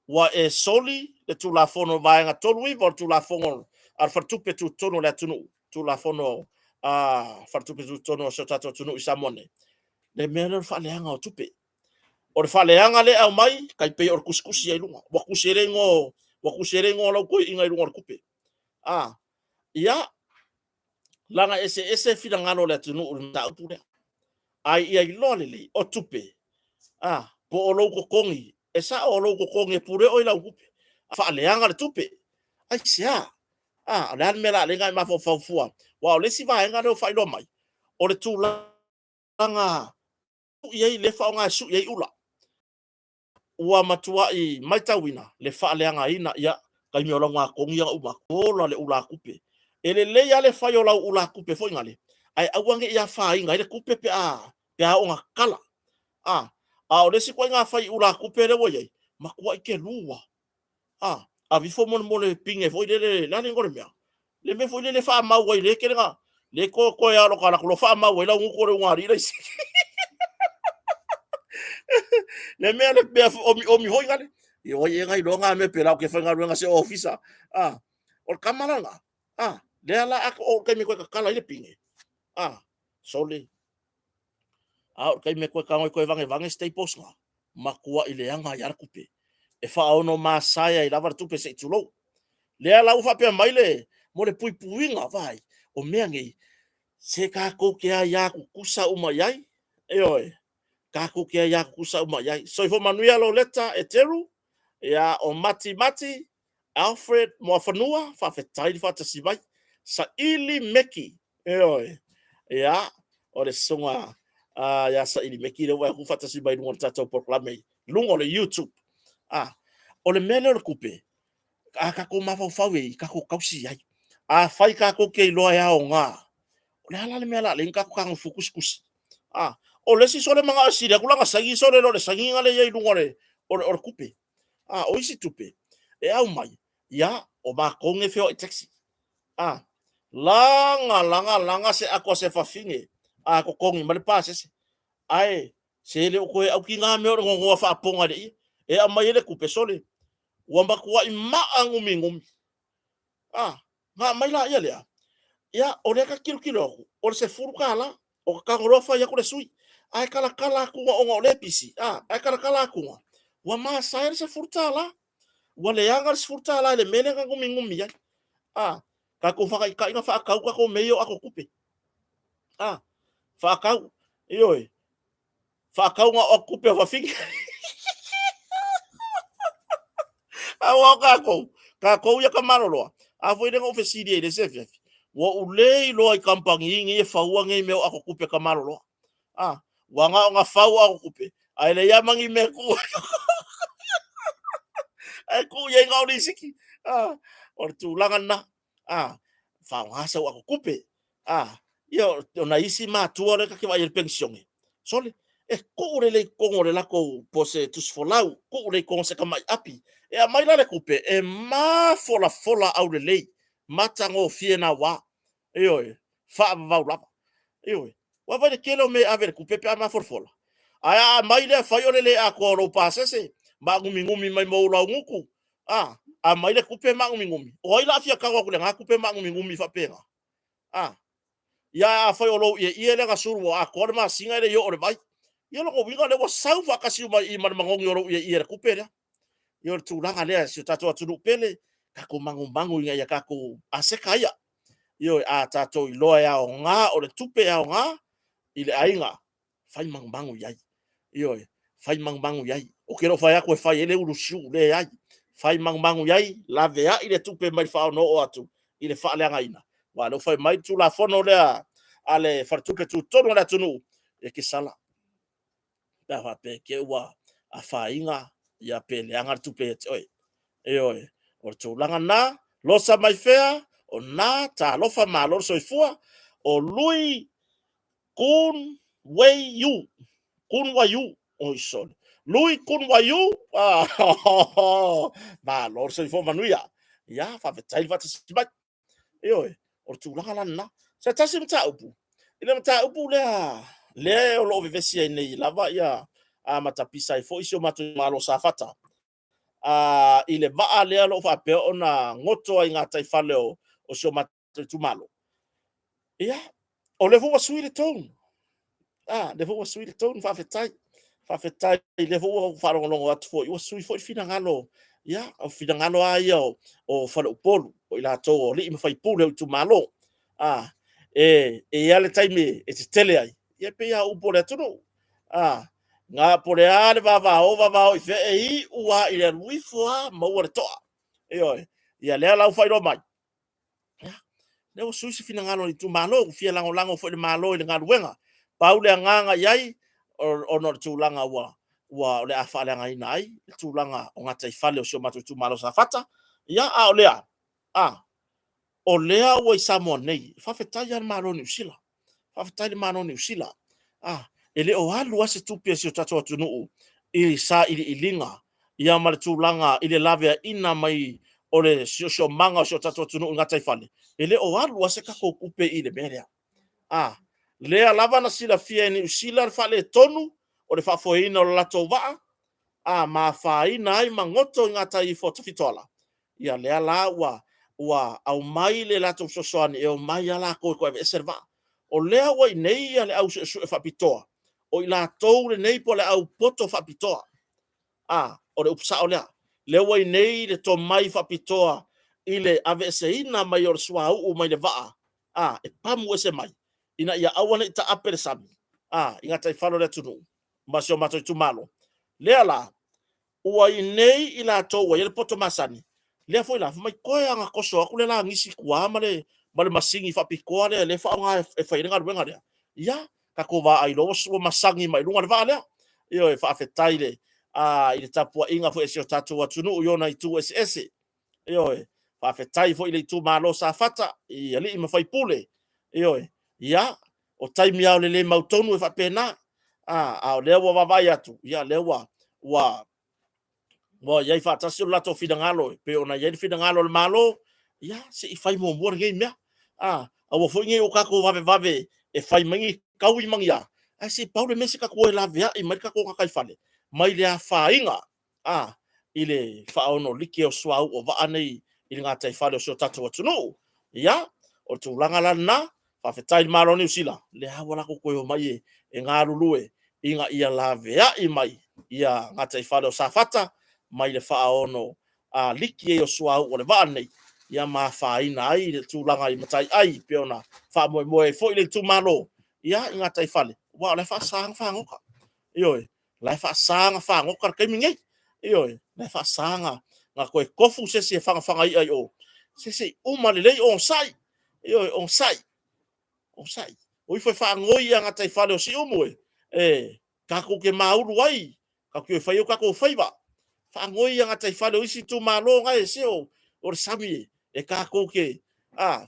ua e soli le Tulafono Vaega 39 o le Tulafono a le Faletupe Tutotonu o le atunuu, Tulafono a Faletupe Tutotonu o si o tatou atunuu i Samoa nei, le mea lea o le faaleaga o tupe. O le faaleaga lea e aumai, tai pei o le tusitusi ai i luga. Ua tusi ai le igoa, ua tusi ai le igoa o lau toeaina i luga o le tupe. A, ia, leaga e eseese finagalo o le atunuu i le mataupu lea. Ae ia iloa lelei, o tupe, a, po o lou totogi, e sao o lou totogi e pule oe i lau tupe. Faaleaga le tupe. Aisea? A, o le a le mea o le a ala ai ona e mafaufau fua? Aua o le isi vaega lea ua faailoa mai, o le tulaga sui ai, lea e faaaoga e sui ai ula. Ua matuai matauina le faaleagaina, ia, taimi o lauga togi ia na uma atu, ola le ulatupe. E lelei lava le fai o lau ulatupe foi nale, ae aua ne i afaina ai le tupe pe a pe a oo ina tatala. A, a o le isi ituaiga fai ulatupe lea ua i ai, matuai telu lava. A, ave ifo mo le pine foi lele, le a le igoa o le mea? Le mea foi lele e faamau ai, le tele na, le toe alo ka latou faamau ai lau gutu o le ulugalii laisi. Le mea le mea omi omi foi nale. Ia oi e ngai loa mea pe la ke faigaluega se ofisa. A, o le kama la na. A, lea la a o taimi koe tatala ai le pine. A, sole. A o le taimi e toe tago e toe vagevage staples na, matuai leaga ai lava le tupe. E faaonomasae ai lava le tupe se i tulou. Lea la ua faapea mai le mo le puipuiga, vaai, o mea nei, se tatou te aia tutusa uma i ai, ioe, tatou te aia tutusa uma i ai. Soifua manuia Loleta Eteru, ia, o Mati Mati, Alfred Moafanua, faafetai le faatasi mai. Saili Meki, ioe, ia, o le susuga ia Saili Meki lea ua e faatasi mai i luga o le tatou polokalame i luga o le YouTube. Ah, o le mea lea o le tupe, a tatou mafaufau i ai, tatou tausi ai. Afai tatou te iloa e aoga, o le a la le mea o le a ala ai ona tatou tago tusitusi? Ah, o le isi sole manao e sili atu lana saini sole i lo le sainiga lea e i ai i luga o le tupe. A, o isi tupe e aumai, ia, o matou nei e feoai taxi. A, laga, laga, laga se ato a se fafine, a totogi mai le pasese. Ae, se le o toe autiga mea o le nonoa faapoga i le ie. E aumai ai le tupe, sole, ua matuai maa guminumi. A, na aumai laia lea. Ia, o lea ka tilotilo atu, o le $10, o ka tago loa fai atu le sui. Ae talatala atu ona o lea e pisi, a, ae talatala atu, ua masae le $10. Ua leaga le $10 i le mea lea na numinumi ai. A, tatou faataitai ona faatau tatou mea ia o ato tupe. A, faatau, ioe, faatau na o ato tupe a fafine. Aua o tatou, tatou ia tamaloloa, a foi lea na ou fesili ai i le isi afiafi, ua ou le iloa i kamupani nei e faua nei mea o ato tupe a tamaloloa. A, ua na ona fau o ato tupe, ae leai lava ma ni mea e tuu ai. Ae tuu i ai na o lisiti. A, o le tulaga lena. A, faaaoga sau ato tupe. A, ia o nai isi matua lea ta te vaai i le penisione, sole, e tuu lelei i totonu o le latou po o se tusifolau, tuu lelei i totonu o se tamai api. E aumai la le tupe, e mafolafola aulelei, matagofie naua. Ioe, faavavau lava. Ioe. Ua vaai i le tele o mea e ave i le tupe pe a mafolafola. Ae a aumai lea fai o le le atoa o lou pasese, maanuminumi mai ma ou laugutu, a, aumai le tupe maanuminumi, o ai o le a fia tago atu i lena tupe maanuminumi faapena? A, ia afai o lou ieie lea na sulu ua atoa le masina e le i oo i le vai, ia o lona uiga o lea ua sau faatasi uma i i ma le manogi o lou ieie i le tupe lea. Ia o le tulaga lea si o tatou atunuu pele, tatou magumagu ina ia tatou aseta ia. Ioe, a tatou iloa e aoga, o le tupe e aoga i le aiga, fai magumagu i ai. Ioe, fai magumagu i ai. Ou te le o fai atu e fai ai le ulusiu, leai. Fai magumagu i ai, laveai le tupe mai le faaonoo atu i le faaleagaina, aua o lea ua fai mai le Tulafono lea a le Faletupe Tutotonu o le atunuu, e te sala pe a faapea te i ua afaina ia pe leaga le tupe ia te oe. Ioe, o le tulaga lena, Losa mai fea, o na, talofa malo le soifua, o Lui Kun Wei Yu, Kun Wai Yu, oi sole, Lui Kun Wai Yu, ah, malo le soifua manuia. Ia, faafetai le faatasi mai. Ioe, o le tulaga la lena. Se tasi mataupu, i le mataupu lea, lea o lo o vevesi ai nei lava ia a matapisa ai foi si o matou Malo Safata, a, i le vaa lea o lo o faapea ona goto ai gataifale o si o matou itumalo. Ia, o lea foi ua sui le tone. Ah, lea foi ua sui le tone, faafetai. Faafetai, lea foi ua ou faalogologo atu foi, ua sui foi le finagalo, ia, o finagalo lava ia o faleupolu, o i latou o alii ma faipule o itumalo. Ah, e i ai le taimi e tetele ai, ia pei lava o upu o le atunuu. Ah, na po o le a le vavao, vavao i fea, e iu lava i le alu ifo lava maua le toa. Ioe, ia lea la ua faailoa mai, lea ua sui se finagalo o le itumalo, ua fia lagolago foi le Malo i le galuega. Pau le agaga i ai, ona o le tulaga ua o le a faaleagaina ai le tulaga o gataifale o si o matou itumalo Safata. Ia, a o lea, a, o lea ua i Samoa nei, faafetai lava i le Malo o Niu Sila. Faafetai i le Malo o Niu Sila. Ah, e le o alu lava se tupe a si o tatou atunuu i sailiiliga ia ma le tulaga i le laveaiina mai o le siosiomaga o si o tatou atunuu i gataifale, e le o alu lava se tatou tupe i le mea lea. Ah, lea lava na silafia e Niu Sila le faaletonu o le faafoeina o le latou vaa, a ma afaina ai ma goto i gatai ifo o Tafitoala, ia lea la ua aumai le latou fesoasoani e omai lava latou e toe aveese le vaa. O lea ua i inei le au suesue faapitoa, o i latou lenei po o le au poto faapitoa. A, o le upu sao lea. Lea ua i inei le tomai faapitoa i le aveeseina mai o le suauu mai le vaa, a, e pamu ese mai, ina ia aua ne i taape le sami, a, i gataifale o le atunuu ma si o matou itumalo. Lea la, ua i inei i latou ua i ai le poto masani, lea foi la, fai mai toe lava ona toso atu le langisi i tua ma le masini faapitoa lea e faaaoga e fai ai le galuega lea, ia, tatou vaai loa ua masani mai luga le vaa lea. Ioe, faafetai i le tapuaiga foi a si o tatou atunuu i ona itu eseese. Ioe, faafetai foi i le itumalo Safata i alii ma faipule. Ioe, ia, o taimi lava o le le mautonu e faapena. A o lea ua vaavaai atu, ia lea ua i ai faatasi lo latou finagalo e pei ona i ai le finagalo o le Malo, ia se i fai muamua lenei mea. Aua foi ne i o tatou vavevave e fai mai ni taui ma ni a, ae se i pau le mea se i tatou o e laveai mai le tatou gataifale mai le afaina i le faaono like o suauu o vaa nei i le gataifale o si o tatou atunuu. Ia, O le tulaga la lena, faafetai i le Malo o Niu Sila, lea ua latou toe omai e galulue ina ia laveai mai ia gataifale o Safata mai le faaono a liki ai o suauu o le vaa lenei, ia ma afaina ai le tulaga i mataiai pei ona faamoemoe ai foi le itumalo ia i gataifale, aua o la e faasa ona fagota. Ioe, o la e faasa ona fagota i le taimi lenei. Ioe, o la e faasa ona toe tofu se isi e fagafaga i'a i o, se i uma lelei onosai. Ioe, onosai, onosai. O ifo e faanoi i gataifale o Siumu e tatou te maulu ai, tatou te o e fai ai o tatou faiva. Faanoi i gataifale o isi itumalo na e, se o le sami e tatou te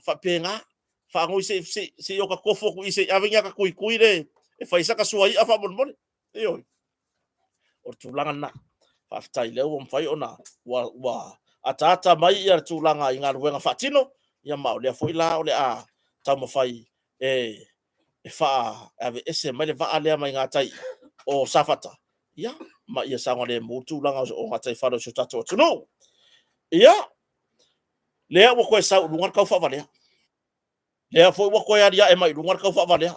faapena. Faanoi se i ota tofu atu i i se i ave ni ata tuitui e fai ai sata suai'a faamolemole. Ioe. O le tulaga lena. Faafetai o lea ua mafai ona ua ataata mai le tulaga i galuega faatino, ia ma o lea foi la o le a taumafai e aveese mai le vaa lea mai gatai o Safata, ia, ma ia saogalemu le tulaga o gataifale o si o tatou atunuu. Ia, lea ua toe sau i luga le tau faavalea. Lea foi ua toe aliae mai i luga le tau faavalea.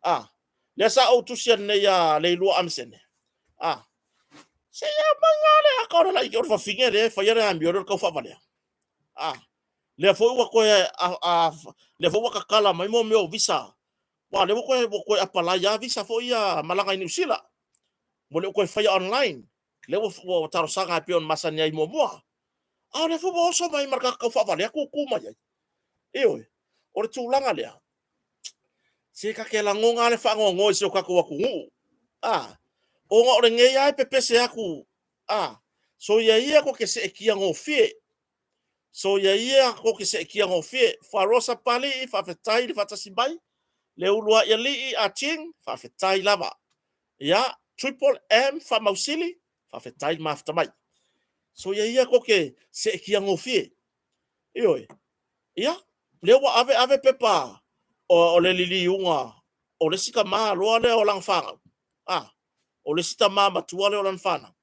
A, lea sa ou tusi nei ia Leilua Amisene, a, se i aumai lava le ata o le laitiiti o le fafine lea e faia le amio lea o le tau faavalea. A, lea foi ua toe, a, lea foi ua tatala mai mea o visa, aua o lea ua toe apalai lava visa foi ia malaga i Niu Sila. Ua le o toe faia online. Lea ua talosaga e pei ona masani ai muamua. A o lea foi ua oso mai ma le tagata taufaavalea tutu mai ai. Ioe. O le tulaga lea, se ta te lagona lava le faanoanoa i si o tatou atunuu, a, ona o lenei lava e pepese atu, a, soia ia tou te seetia gofie, soia ia tou te seetia gofie. Fuaroa Sapalii, faafetai le faatasi mai. Leuluaialii Ah Ching, faafetai lava. Ia, Triple M Faamausili, faafetai le mafuta mai. Soia ia tou te seetia gofie. Ioe. Ia, lea ua ave ave pepa o le liliuga o le isi tama loa lea o lana fanau. A, o le isi tama matua lea o lana fanau.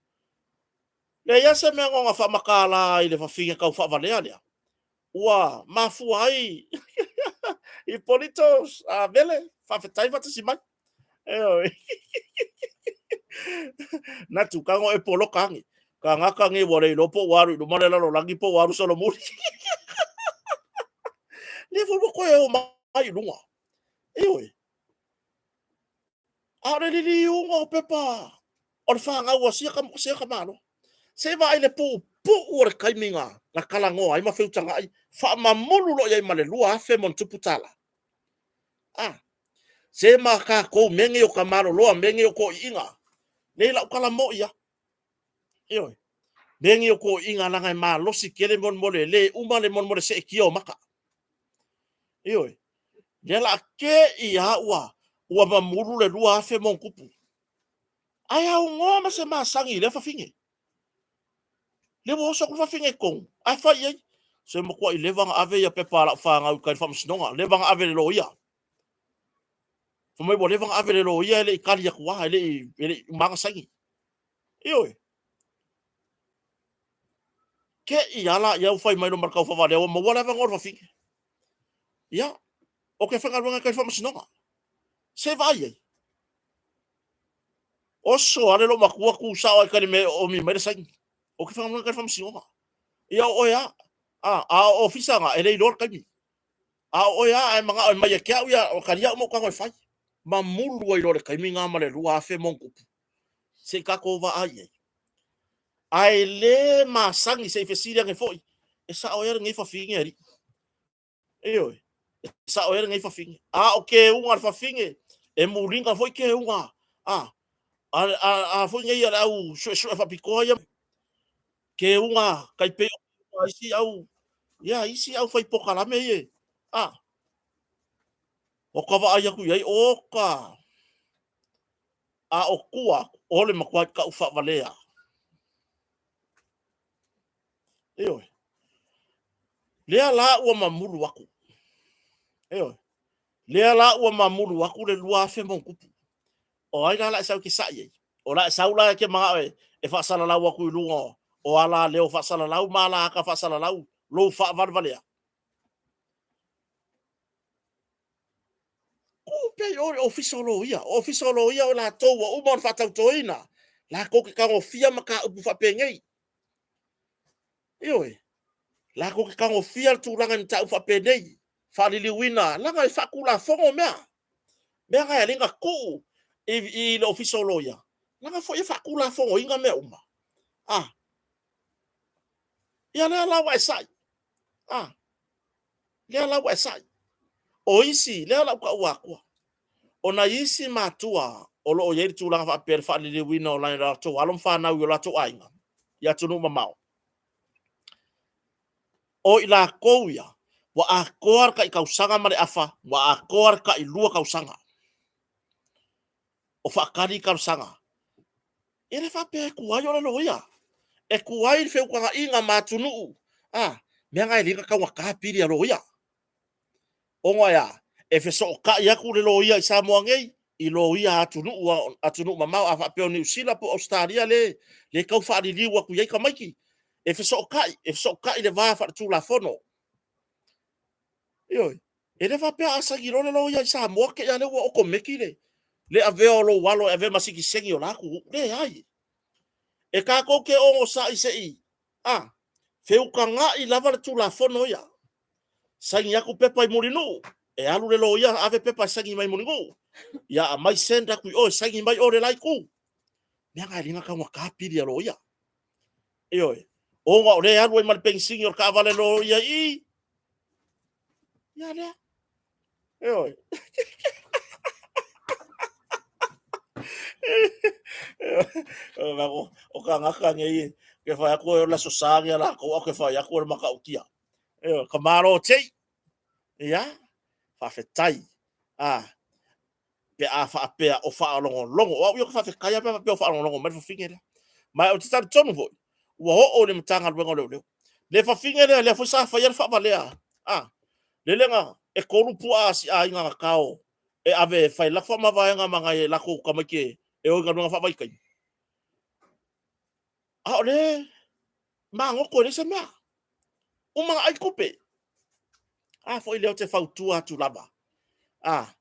Leai lava se mea na ona faamatala ai i le fafine taufaavalea lea, ua mafua ai Ipolito Vele, faafetai faatasi mai. Ioe. Natu, tago e poloka ane. Tagata nei ua le iloa po ua alu i luma le lalolagi po ua alu solomuli. Lea foi ua toe o mai i luga. Ioe. A o le liliuga o pepa o le fanau a sia tamaloa. Se i vaai le puupuu o le taimi na talanoa ai ma feutagai, faamamulu loa i ai ma le $2,000 ma ono. A, se ma tatou mea nei o tamaloloa, mea nei o toeiina, nei lau tala moi lava. Ioe. Mea nei o toeiina leaga e malosi tele molemole, e le uma le molemole seetia o mata. Ioe. Lea o le a te i lava ua mamulu le $2,000+. Ae aunoa ma se masani i lea fafine. Lea ua oso atu le fafine i totonu, ae fai i ai, se matuai leva ona ave ia pepa a lau fanau i tai i le faamasinoga, leva ona ave i le loia. Fai mai ua leva ona ave i le loia e le i tali atu lava, e le i uma ona saini. Ioe. Te i lava laia ua fai mai loa ma le taufaavalea ua maua le avanoa o le fafine. Ia, ou te faigaluega i tai i le faamasinoga. Se i vaai i ai. Oso lava le loomatua tu sao lava i tai i le mea e oomi mai le saini. Ou te faigaluega i tai i le faamasinoga. Ia o oe lava. A o ofisa na, e le iloa le taimi. A o oe lava, a e manao e mai ia te au, ia talia uma ou tago e fai. Mamulu ai loa i le taimi lena ma le $2,000+. Se i tatou vaai i ai. Ae le masani, se i fesili ane foi, e sao ea lenei fafine alii? Ioe, e sao ea lenei fafine? A o keuga a le fafine, e muliga foi keuga a a foi nei a le au suesue faapitoa ia, keuga tai pei o isi au, ia isi au fai polokalame ia, a o ka vaai atu i ai, oka, a o tua atu, o le matua tau faavalea. Ioe. Lea la ua mamulu atu. Ioe. Lea la ua mamulu atu le $2,000+. O ai la la e sau e te sa'i ai? O la e sau la e te manao e faasalalau atu i luga o alaleo faasalalau ma alaata faasalalau lou faavalevalea. pea i o i le Ofisa o Loia. O Ofisa o Loia o latou ua uma ona faatautoina, latou te tagofia mataupu faapenei. Ioe, latou te tagofia le tulaga i mataupu faapenei, faaliliuina, leaga e faatulafono mea. Mea na e ala ai ona tuu i le Ofisa o Loia, leaga foi e faatulafonoina mea uma. A, ia lea la ua e sai. A, lea la ua e sai. O isi, lea o le a ou taua atua, o nai isi matua o lo o i ai le tulaga faapea le faaliliuina o latou alo ma fanau i o latou aiga i atunuu mamao, o i latou ia ua atoa le tai tausaga ma le afa, ua atoa le tai 2 tausaga o faatali talosaga. E le faapea e tuai ona loia, e tuai le feutagaiga ma atunuu, a, mea na e lei taugata pili a loia. Ona e a? E fesootai atu le loia i Samoa nei i loia a atunuu mamao. A faapea o Niu Sila po o Ausetalia lea e tau faaliliu atu i ai tamaiti, e fesootai, e fesootai i le va faaletulafono. Ioe. E le faapea a saini loa le loia i Samoa te i lava lea ua otomeki le avea o lou alo e avea ma sitiseni o la atunuu. Leai. E tatou te onosai se i feutagai lava le Tulafono ia. Saini atu pepa i Mulinuu, e alu le loia ave pepa e saini mai i Mulinuu, ia aumai send atu i o e saini mai o i le la itu. Mea na e ala ai ona taugata pili a loia. Ioe. Ona o lea e alu ai ma le penisini o le taavale a le loia i i, ia lea. Ioe. O tagata nei, ke fai atu o le Aso Sa lenei a latou, ae ou te fai atu o le matautia. Ioe, ka malo tei. Ia, faafetai. A, pe a faapea o faalogologo. O au ia ou te faafetai lava pe a faapea o faalogologo mai le fafine lea. Ma ou te talitonu foi, ua oo i le Matagaluega o Leoleo. Le fafine lea, lea foi sa faia le faavalea, a, lele na, e 3 puaa a si aiga na tao e ave e fai latou faamavaega ma nai a latou tamaiti e o i galuega faavaitaimi. A o lea e magoto e leai se mea. Uma ona ai tupe. A foi lea ou te fautua atu lava. A,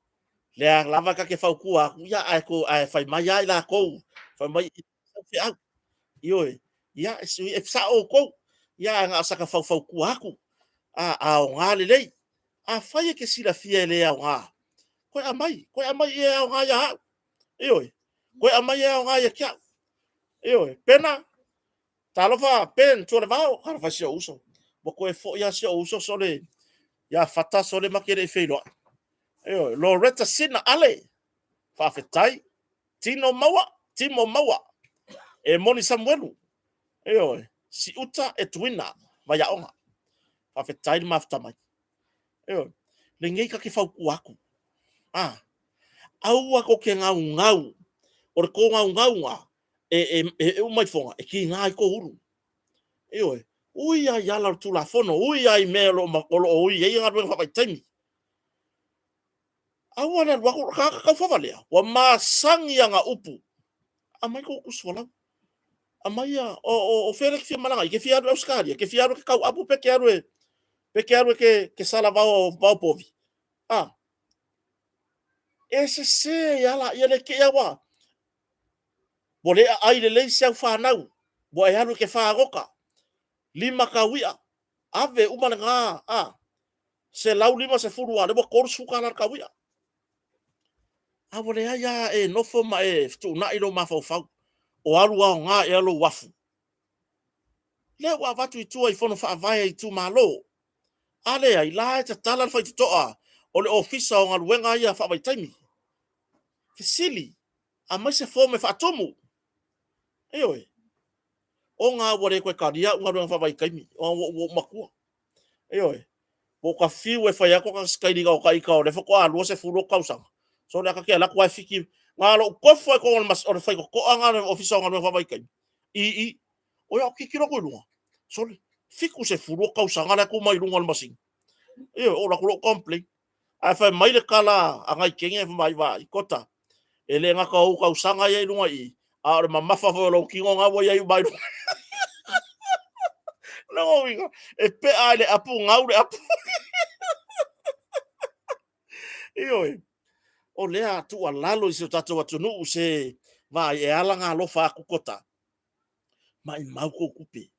lea lava ta te fautua atu, ia ae, ae fai mai lava i latou, fai mai feau. Ioe, ia e sao outou, ia ae na o sata faufautua atu. A aoga lelei. Afai e te silafia e le aoga, toe aumai, toe aumai i i e aoga ia au. Ioe, toe aumai e aoga ia te au. Ioe, Pena, talofa Ben Tualevao, talofa e si ou uso. Ua toe foi lava si ou uso sole ia Fata sole ma te le i feiloai. Ioe, Loretta Sina Ale, faafetai. Tino Maua, Timo Maua, e moni Samuelu. Ioe, Siuta Etuina, Vaiaoga. Faafetai le mafuta mai. Ioe, lenei ta te fautua atu. Ah, aua tou te gaugau. O le tou gaugauga e uma ifoga, e tiga ai tou ulu. Ioe, ui lava i ala o le Tulafono, ui lava i mea o lo o ui ai galuega faavaitaimi. Aua le alu atu, o le tagata taufavalea, ua masani ana upu. Aumai tou tusi folau. Aumai ia, o fea lea e te fia malaga ai? E te fia alu i Ausetalia? E te fia alu e te tauapu pe te alu e, pe te alu e te, te sala vao, vao povi? A, e sese ai lava laia lea te i lava ua, ua le aai lelei si au fanau, ua e alu e te fagota, 5 tauia, ave uma lena, a, 150 a, lea ua $30 le tauia. A ua leai lava e nofo ma e fetuunai lou mafaufau, o alu aoga ea lou afu? Lea ua avatu i tua i fono faavae a itumalo. A leai, la e tatala le faitotoa o le Ofisa o Galuega ia Faavaitaimi. Fesili, aumai se form e faatumu. Ioe. Ona ua le toe talia au galuega faavaitaimi, ona ua ou matua. Ioe. Ua ta fiu e fai atu ata sikailiga o ta ita o lea faatoa 20 ou tausaga. Sole ata te alu atu ae fiki. Na o lou tofu lava i totonu o le faitotoa lena o le Ofisa o Galuega Faavaitaimi. I i. O ia, tilotilo atu i luga. Sole, 70 ou tausaga la e tu mai luga o le masini. Ioe, ou alu atu loa ou complain. Ae fai mai le tala a nai teine fai mai, vaai, Kota, e le gata o ou tausaga ia i luga i i, a o le mamafa foi o lou tino na ua i ai uma i luga. Lona uiga, e pea i le apu, gau le apu. Ioe. O lea tuualalo i si o tatou atunuu se vaai e ala ona alofa atu kota, maimau tou tupe.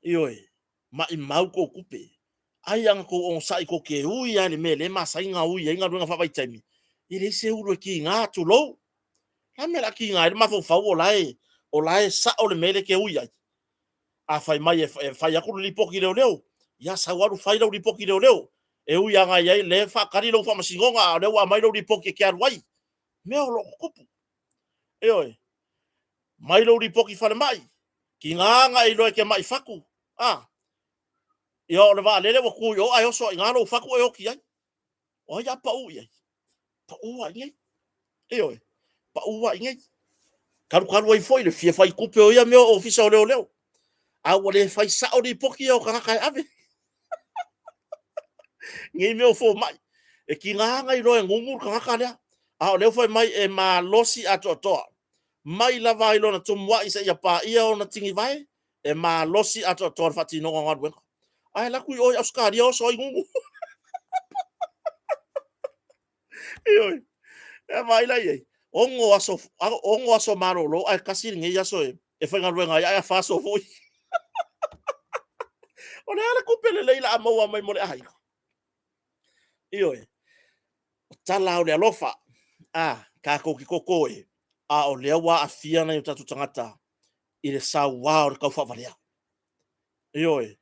Ioe, maimau tou tupe. Ai ana tou onosai tou te ui lava i le mea o lea e masani ona ui ai galuega faavaitaimi, e leai se ulu e tiga, tulou. O le a le mea o le a tiga ai le mafaufau o la e sao le mea lea e te ui ai? A fai mai e fai atu le lipoti leoleo, ia sau alu fai lau lipoti leoleo. E ui lava ina i ai, o lea e faatali lau faamasinoga, a o lea ua aumai lau lipoti e te alu ai. Mea o lo o tutupu. Ioe. Aumai lou lipoti falemai, tiga ona e iloa e te mai fatu, a? Ia o le vaalele ua tu i o ae oso lava i ina lou fatu e oti ai. O ai a pau i ai? Pau lava i inei. Ioe, pau lava i inei. Talu talu ai foi le fia fai tupe o ia mea o ofisa o leoleo. A ua le fai sao lipoti ia o tagata e ave. Nei mea o fomai. E tiga ona iloa e gugu le tagata lea. A o lea ua fai mai e malosi atoatoa. Mai lava i lona tumuai seia paia ona tinivae, e malosi atoatoa le faatinoga o galuega. Ae alu atu i o i Ausetalia oso ai gugu. Ioe. E vaai la i ai, 6 aso, 6 aso malolo ae tasi lenei aso e faigaluega ai, ae afa aso foi. O le a le tupe lelei o le a maua mai mo le aiga? Ioe. O tala o le alofa, a tatou te toto e, a o lea ua aafia nai o tatou tagata i le saua o le taufaavalea. Ioe,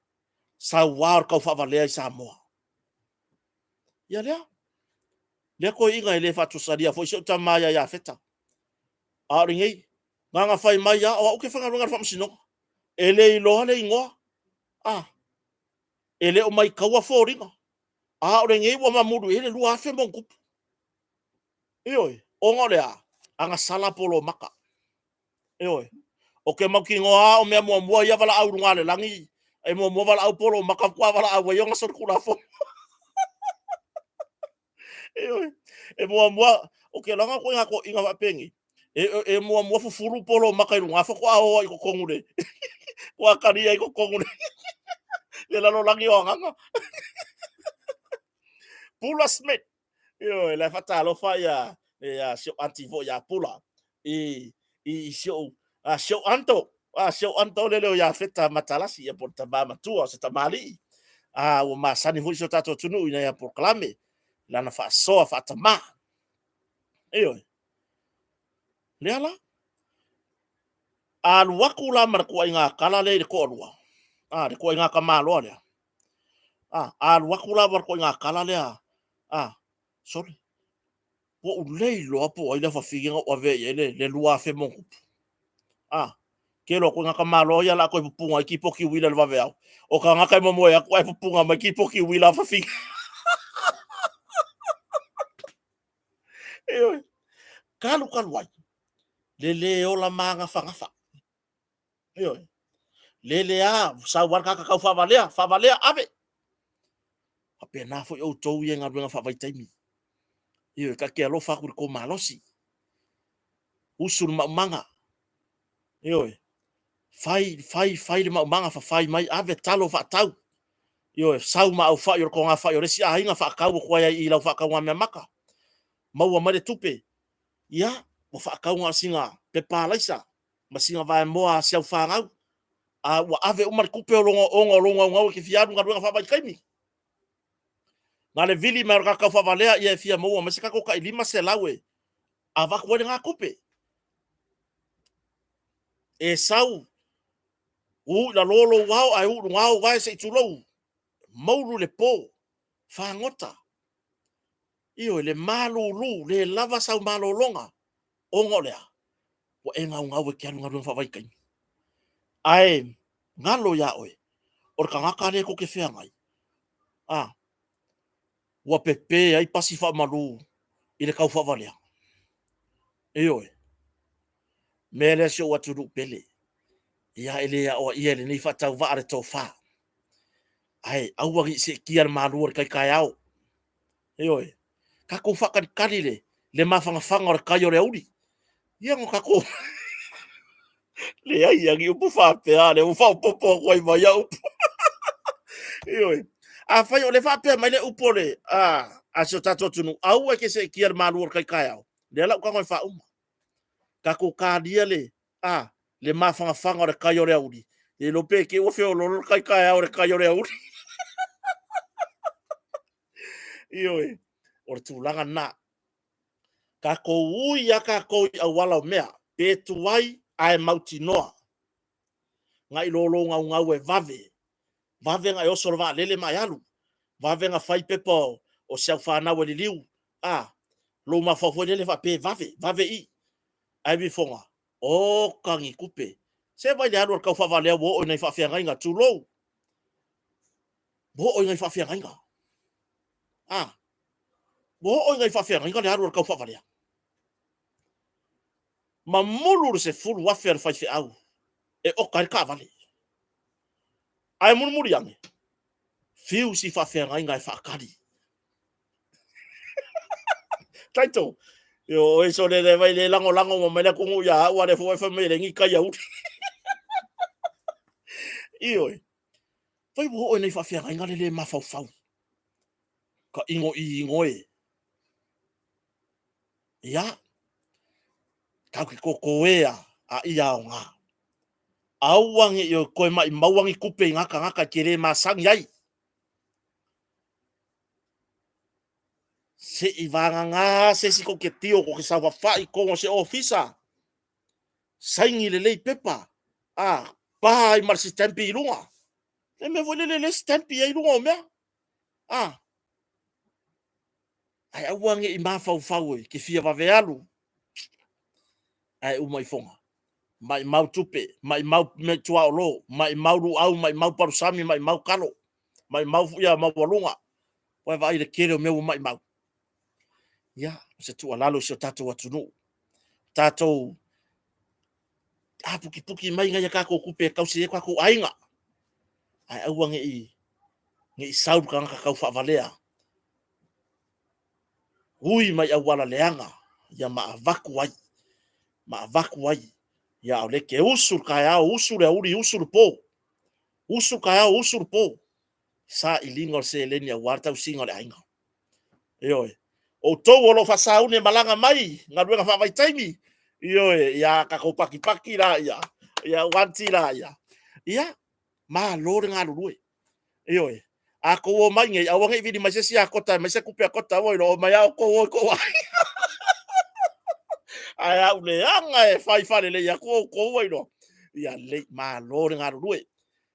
saua o le taufaavalea i Samoa. Ia lea, lea toeaina e le faatusalia foi si ou tama ia Iafeta. A o lenei, na ona fai mai lava, o au ou te faigaluega i le faamasinoga. E le iloa le igoa, a, e le o maitaua foliga. A o lenei ua mamulu i ai le 2000 ma ona tupu. Ioe, ona o le a? Agasala polomaka. Ioe. Ou te mautinoa lava o mea muamua ia valaau i luga o le lagi, e muamua valaau polomaka faatoa valaau ai ona solitulafono. Ioe. E muamua, ou te iloa na o ituaiga toeaiina faapenei, e muamua fufulu polomaka i luga faatoa o ai i totonu le faatoa talia ai i totonu le lalolagi o agaga. Pula Smith. Ioe, la e faatalofa ia ia si ou aunty foi ia Pula i i si ou a si ou uncle, a si ou uncle lele o Iafeta Matalasi ia po o le tama matua o se tamalii. A ua masani foi si o tatou atunuu i nai polokalame lana faasoa faatamā. Ioe. Lea la. Alu atu la ma le tuuaiga tala lea i le toalua, a, le tuuaiga tamaloa lea. A, alu atu la ma le tuuaiga tala lea, a, sole, ua ou le iloa po o ai le afafine na ou avea i ai le 2000 ma ona tupu. A, tele o ituaiga tamaloa ia o le a toe pupuga ai tipoki uila i le vaveao. O tagata e momoe atu ae pupuga mai tipoki uila afafine. Ioe. Talu talu ai, le le ola magafagafa. Ioe. Lele a, sau lava le tagata tau faavalea, faavalea, ave. Faapena foi outou ia i galuega faavaitaimi. Ioe, ta te alofa atu i le tou malosi. Usu le maumaga. Ioe. Fai, fai, fai le maumaga, fafai mai, ave talo faatau. Ioe, sau ma aufai o le togafai o le isi aiga faatau atu ai i lau faatauga meamata. Maua mai le tupe. Ia, ua faatau na o sina pepa alaisa ma sina vaemoa a si au fanau. A ua ave uma le tupe o lona ona o lou naunau e te fia alu i galuega faavaitaimi. Na le vili mai o le tagata taufaavalea ia e fia maua mai se tatou tai 500 e avatu ai lena tupe. E sau, uu i lalo lou ao ae uu i luga ou vae se i tulou, moulu le po, fagota. Ioe, le malulu, le lava sau malologa, ona o le a? Ua e naunau e te alu i galuega faavaitaimi. Ae galo ia oe, o le tagata lea tou te feagai, a, ua pepe ai pasi faamalu i le taufaavalea. Ioe. Mea lea si ou atunuu pele, ia e le aoaia e lenei faatauvaa le tofa. Ae aua ne i seetia le malu o le tai taeao. Ioe. Tatou faatalitali le, le mafanafana o le tai o le auli. Ia no tatou leai ia ni upu faapea, lea ua faaopoopo atu ai ma ia upu. Ioe. Afai o le faapea mai le upu o le a, a si o tatou atunuu, aua e te seetia le malu o le tai taeao, lea la ou tago e faauma. Tatou talia le, a, le mafanafana o le tai o le aoauli, le iloa pe te i ua feoloolo le tai taeao i le tai o le aoauli. Ioe, o le tulaga lena. Tatou ui lava tatou i auala o mea, pe tuai ae mautinoa. Nai lo lou naunau e vave, vave ona e oso i le vaalele ma e alu, vave ona fai pepa o si au fanau e liliu, a, lou mafaufau foi lele faapea e vave, vave i. Ae alu ifoga, oka ni tupe. Se vaai i le alu a le tau faavalea ua oo i nai faafeagaiga, tulou, ua oo i nai faafeagaiga. A, ua oo i nai faafeagaiga le alu a le tau faavalea. Mamulu le 10,000 a le faifeau e oka ai le taavale. Ae mulimuli ane, fiu si faafeagaiga e faatali. Taito, yo oe sole le vai le lagolago ma mai le atunuu ia au, a le foi fai mai e leai ni tai auli. Ioe, fai ua oo i nai faafeagaiga le le mafaufau. Ka ino i ino e. Ia, tatou te toto e a, a ia aoga. Aua ne i toe maumau ni tupe i na tagata e te le masani ai. Se i vagana se isi tou te tio tou te saofafai i totonu o se ofisa, saini lelei pepa, a, pa ai ma le sitampi i luga. Le mea foi lele o lea e sitampi ai luga o mea. A, ae aua ne i mafaufau e te fia vave alu, ae uma ifoga. Maimau tupe, maimau mea tuaolo, maimau luau, maimau palusami, maimau talo, maimau ia maualuga. Ua vaai i le tele o mea ua maimau. Ia, o se tuualalo i si o tatou atunuu. Tatou apukipuki mai nai a tatou tupe e tausi ai o tatou aiga. Ae aua ne i sau le tagata tau faavalea. Ui mai auala leaga, ia ma avatu ai, ma avatu ai. Ia a o lea e te usu le taeao, usu le aoauli, usu le po. Usu le taeao, usu le po. Sailiga o le seleni aua le tausiga o le aiga. Ioe. Outou o lo o faasauni e malaga mai galuega faavaitaimi, ioe, ia tatou pakipaki laia, ia uanti laia. Ia, malo le galulue. Ioe. A tou omai nei, aua ne i vili mai se isi akota e aumai se tupe a kota, aua ilo omai lava outou o i tou aiga. Ae a ou leaga e fai faalelei atu outou ua iloa. Ia lelei, malo le galulue.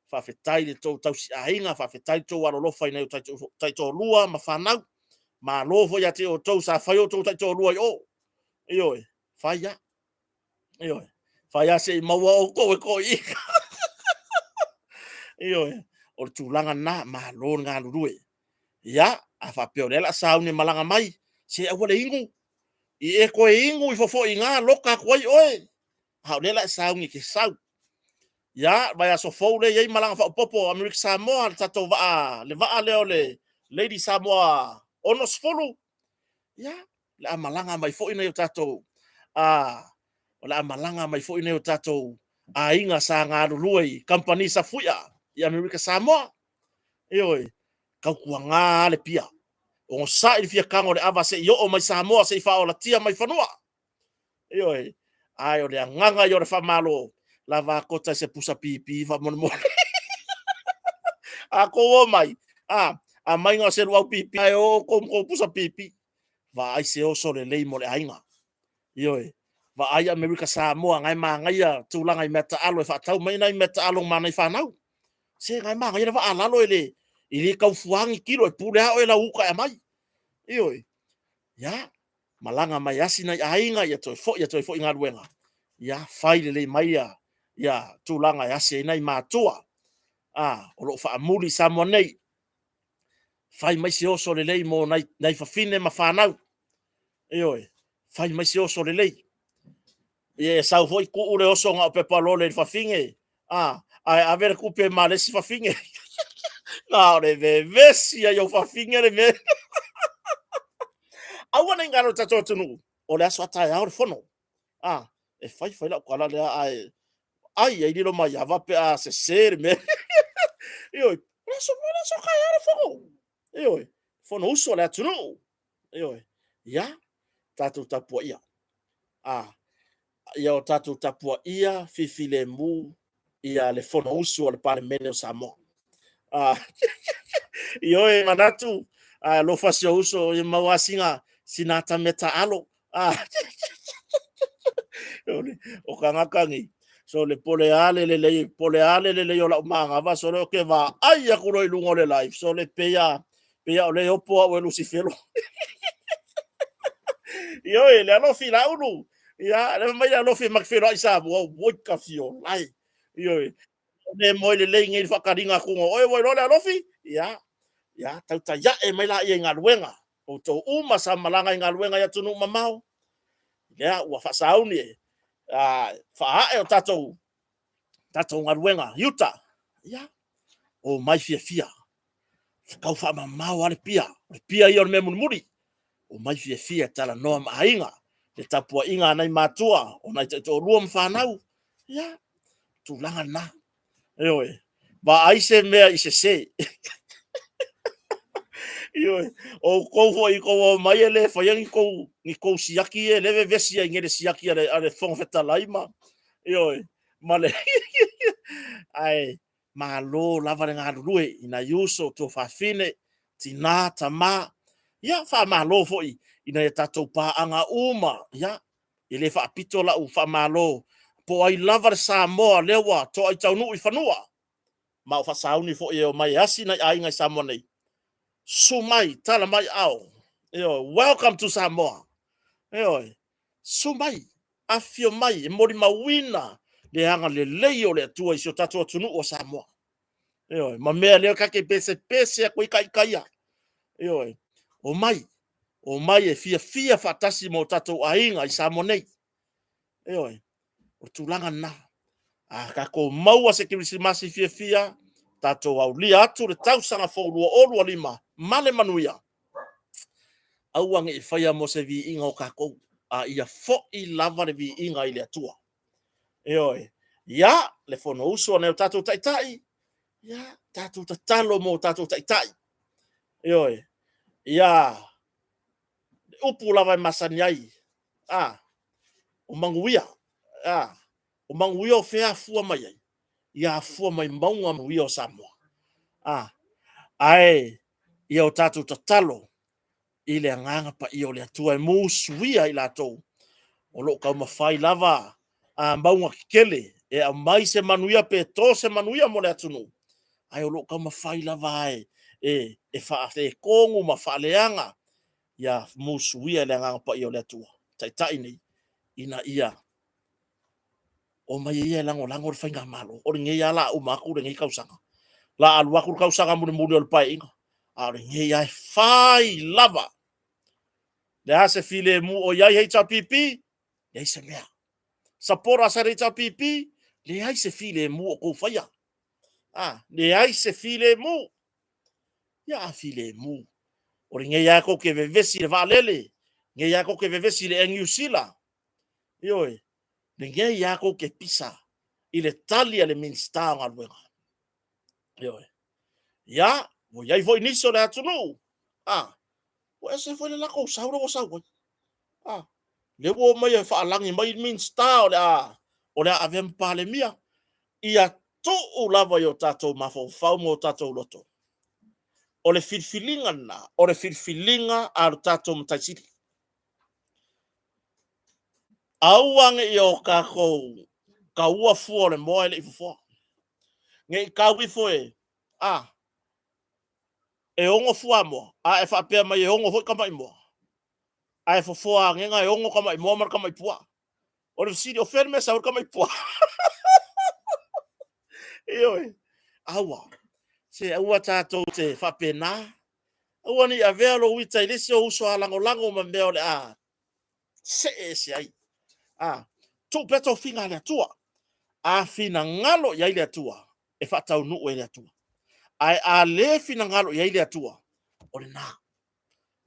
Faafetai i le tou tausiaiga, faafetai i le tou alolofa i nai o taitoalua ma fanau. Malo foi ia te outou sa fai outou taitoalua i o. Ioe, fai lava. Ioe, fai lava se i maua outou e toeaiina. Ioe, o le tulaga lena, malo le galulue. Ia, a faapea o lea o le a sauni e malaga mai, se aua le inu. I e toe inu ifo foi i ina, loka atu ai oe. A o lea o le a e sauni e te sau. Ia, vaiaso fou lea e i ai malaga faaopoopo a Amerika Samoa, le tatou vaa, le vaa lea o le Lady Samoa 60, ia, o le a malaga mai foi nai o tatou, o le a malaga mai foi nai o tatou aiga sa galulue i kamupani safuia i Amerika Samoa. Ioe, tautuana lava le pia. Onosai le fia tago o le ava se i oo mai Samoa, se i faaolatia mai fanua. Ioe, ae o le agaga ia o le faamalo, lava a kota i se pusa pipi faamolemole. A tou o mai, a, aumai na o se luau pipi ae o outou ma tou pusa pipi. Vaai se oso lelei mo le aiga. Ioe, vaai Amerika Samoa, na e manaia tulaga i mea taalo e faatau mai nai mea taalo ma nai fanau. Se na e manaia le vaa lalo e le, e le tau fua ni kilo, e pule lava oe lau uta e aumai. Ioe, ia, malaga mai asi nai aiga, ia toe foi, ia toe foi i galuega, ia fai lelei mai ia, ia tulaga e asi ai nai matua, a, o lo o faamuli i Samoa nei. Fai mai se oso lelei mo nai, nai fafine ma fanau. Ioe, fai mai se oso lelei. Ia e sau foi tuu le oso na o pepalole i le fafine, a, ae ave le tupe ma le isi fafine. Na o le vevesi ai o fafine le mea. Aua ne i galo i le tatou atunuu, o le aso a taeao le fono. A, e fai fai lau tala lea ae ai ai lilo mai ava pe a sese le mea. Ioe, O le aso, o le aso taeao le fono. Ioe, fono usu a le atunuu. Ioe, ia, tatou tapuaia. A, ia o tatou tapuaia fifilemu ia le fono usu a le Palemene o Samoa. A, ioe, manatu, a, alofa si ou uso, ia maua sina, sina atamea taalo. A, o tagata nei, so le pole a le lelei, pole a le lelei o lau manava, so le o ke vaai aku loa i luga o le live, so le pei a, pei a o le opo au e Lusifelo. Ioe, le alofi Laulu. Ia, le mai le alofi ma ke feiloai Samoa, oi ka fiolai. Ioe, o le moe lelei nei le faataliga atu o oe ua iloa le alofi. Ia, ia, tautai ae mai laia i galuega. Outou uma sa malaga i galuega i atunuu mamao. Ia, ua faasauni e faaae o tatou tatou galuega i uta. Ia, o mai fiafia. Tau faamamao lava le pia. O le pia ia o le mea mulimuli. O mai fiafia e talanoa ma aiga. Le tapuaiga a nai matua, o nai taitoalua ma fanau. Ia, tulaga lena. Ioe, vaai se mea i sese. Ioe, o outou foi i tou omai e le faia ni tou, ni tou siaki ia le vevesi ai nei le siaki a le, a le Fofoga Fetalai ma, ioe, ma le ae malo lava le galulue i nai uso, tuafafine, tina, tama. Ia, faamalo foi i nai a tatou paaga uma. Ia, e le faapito lau faamalo po o ai lava le Samoa lea ua toai taunuu i fanua. Ma o faasauni foi e omai e asi nai aiga i Samoa nei. Susu mai, tala mai ao. Ioe, welcome to Samoa. Ioe, susu mai, afifio mai e molimauina le agalelei o le Atua i si o tatou atunuu o Samoa. Ioe, ma mea lea ta te pesepese atu ai ita ia. Ioe, omai, omai e fiafia faatasi ma o tatou aiga i Samoa nei. Ioe, o le tulaga lena. A tatou maua se Kerisimasi fiafia, tatou aulia atu le tausaga fou 2025 ma le manuia. Aua ne i faia mo se viiga o tatou, a ia foi lava le viiga i le Atua. Ioe, ia, le Fonousu a nai o tatou taitai, ia, tatou tatalo mo tatou taitai. Ioe, ia, le upu lava e masani ai, a, o manuia, a, o manuia o fea afua mai ai? Ia afua mai mauga manuia o Samoa. A, ae ia o tatou tatalo i le agaga paia o le Atua e musuia i latou o lo o taumafai lava a mauga tetele e aumai se manuia pe to se manuia mo le atunuu, ae o lo o taumafai lava e, e, e faaletonu ma faaleaga. Ia musuia e le agaga paia o le Atua taitai nei ina ia omai ia e lagolago le faigamalo. O lenei lava la uma atu lenei tausaga. La alu atu le tausaga mulimuli o le paeaiga, a o lenei lava e fai lava. Le a se filemu o i ai HRPP? Leai se mea. Support us at HRPP? Leai se filemu o tou faia. Ah, leai se filemu. Ia a filemu. O lenei lava tou te vevesi i le vaalele, lenei lava tou te vevesi i le Air New Zealand. Ioe, lenei lava tou te pisa i le tali a le Minisita o Galuega. Ioe. Ia, ua i ai foi nisi o le atunuu, a, ua ese foi le latou sau lea ua sau ai. A, lea ua omai e faalagi mai le Minisita o le a, o le a avea ma Palemia. Ia tuu lava i o tatou mafaufau ma o tatou loto. O le filifiliga lena, o le filifiliga a lo tatou Matai Sili. Aua ne i o tatou taua fua o le moa e le i fofoa. Ne i tau ifo e, a, e ono fuamoa, a e faapea mai e ono foi tamai moa. Ae fofoa anega e ono tamai moa ma le tamai puaa. O le fesili, o fea le mea sau ai le tamai puaa? Ioe, aua, se aua tatou te faapena. Aua ne i avea lou ita i le isi ou uso a lagolago ma mea o le a see ese ai. A, tuu pea tofiga a le Atua. A finagalo i ai le Atua, e faataunuu e le Atua. Ae a le finagalo i ai le Atua, o lena.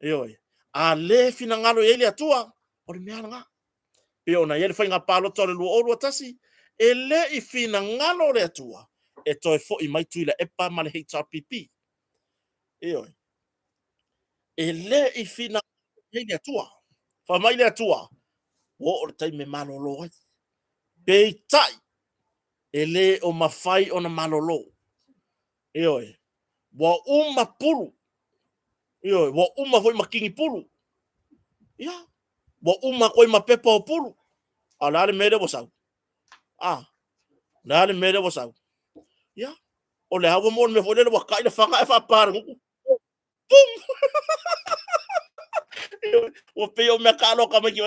Ioe. A le finagalo i ai le Atua, o le mea lena. Pei ona i ai le faiga palota o le 2021, e le i finagalo le Atua e toe foi mai Tuilaepa ma le HRPP. Ioe. E le i finagalo i ai le Atua. Fai mai le Atua, ua oo le taimi e malolo ai. Peitai, e le o mafai ona malolo. Ioe, ua uma pulu. Ioe, ua uma foi ma kinipulu. Ia, ua uma atu ai ma pepa o pulu. A o le a le mea lea ua sau? A, o le a le mea lea ua sau? Ia, o le a ua maua le mea foi lele ua tai le fana ae faapa le gutu. Pum! Ua pei o mea taalo a tamaiti.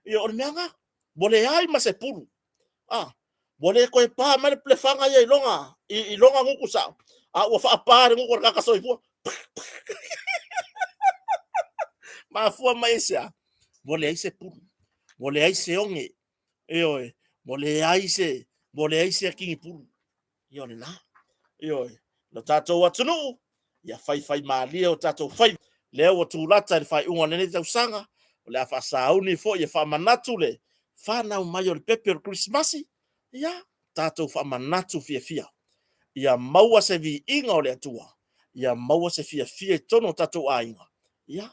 Ia, o le mea lena. Ua leai ma se pulu. A, ua le toe pa mai le fana ia i lona, i lona gutu sao, a ua faapa le gutu a le tagata soifua. Mafua mai i se a? Ua leai se pulu, ua leai se oge, ioe, ua leai se, ua leai se kinipulu. Ia o lena. Ioe, lo tatou atunuu, ia faifaimalie o tatou faiva. Lea ua tulata i le faaiuga o lenei tausaga, o le a faasauni foi e faamanatu le fanau mai o le pepe o le Kerisimasi, ia tatou faamanatu fiafia. Ia maua se viiga o le Atua, ia maua se fiafia i totonu o tatou aiga, ia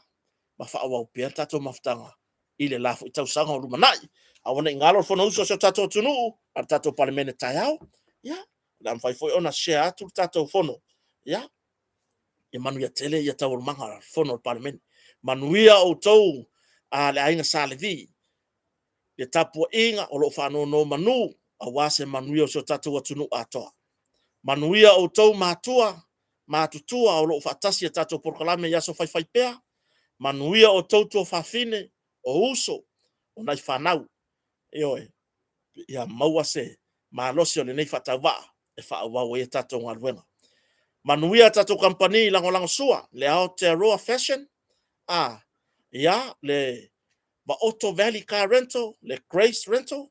ma faaauau pea le tatou mafutaga i le la foi tausaga o lumanai. Aua ne i galo le Fonousu a si o tatou atunuu, a le tatou Palemene taeao, ia, o le a mafai foi ona share atu le tatou fono, ia, ia manuia tele ia taualumaga o le fono a le Palemene. Manuia outou a le aiga Sa Levi, le tapuaiga o lo o faanonomanu aua se manuia o si o tatou atunuu atoa. Manuia outou matua matutua o lo o faatasi i tatou polokalame i aso faifaipea. Manuia outou tuafafine, o uso, o nai fanau. Ioe, ia maua se malosi o lenei faatauvaa e faaauau ai a tatou galuega. Manuia a tatou kamupani lagolagosua, le Aotearoa Fashion, a, ia, le Vaoto Valley Car Rental, le Grace Rental,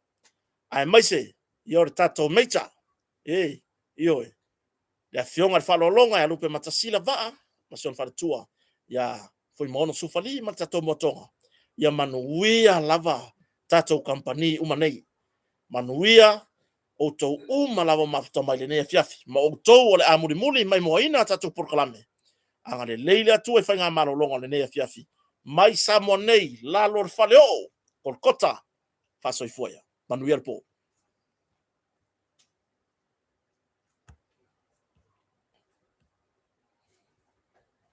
aemaise ia o le tatou Major, e, ioe, le Afioga i le Faaaloaloga ia Lupematasila Vaa ma si ona faletua ia Fuimaono Sufali ma le tatou moatoga. Ia manuia lava tatou kamupani uma nei. Manuia outou uma lava mafuta mai lenei afiafi, ma outou o le a mulimuli maimoaina a tatou polokalame. Agalelei le Atua i faigamalologa o lenei afiafi mai Samoa nei, lalo o le faleoo, Kolokota. Faasoifua ia. Manuia le po.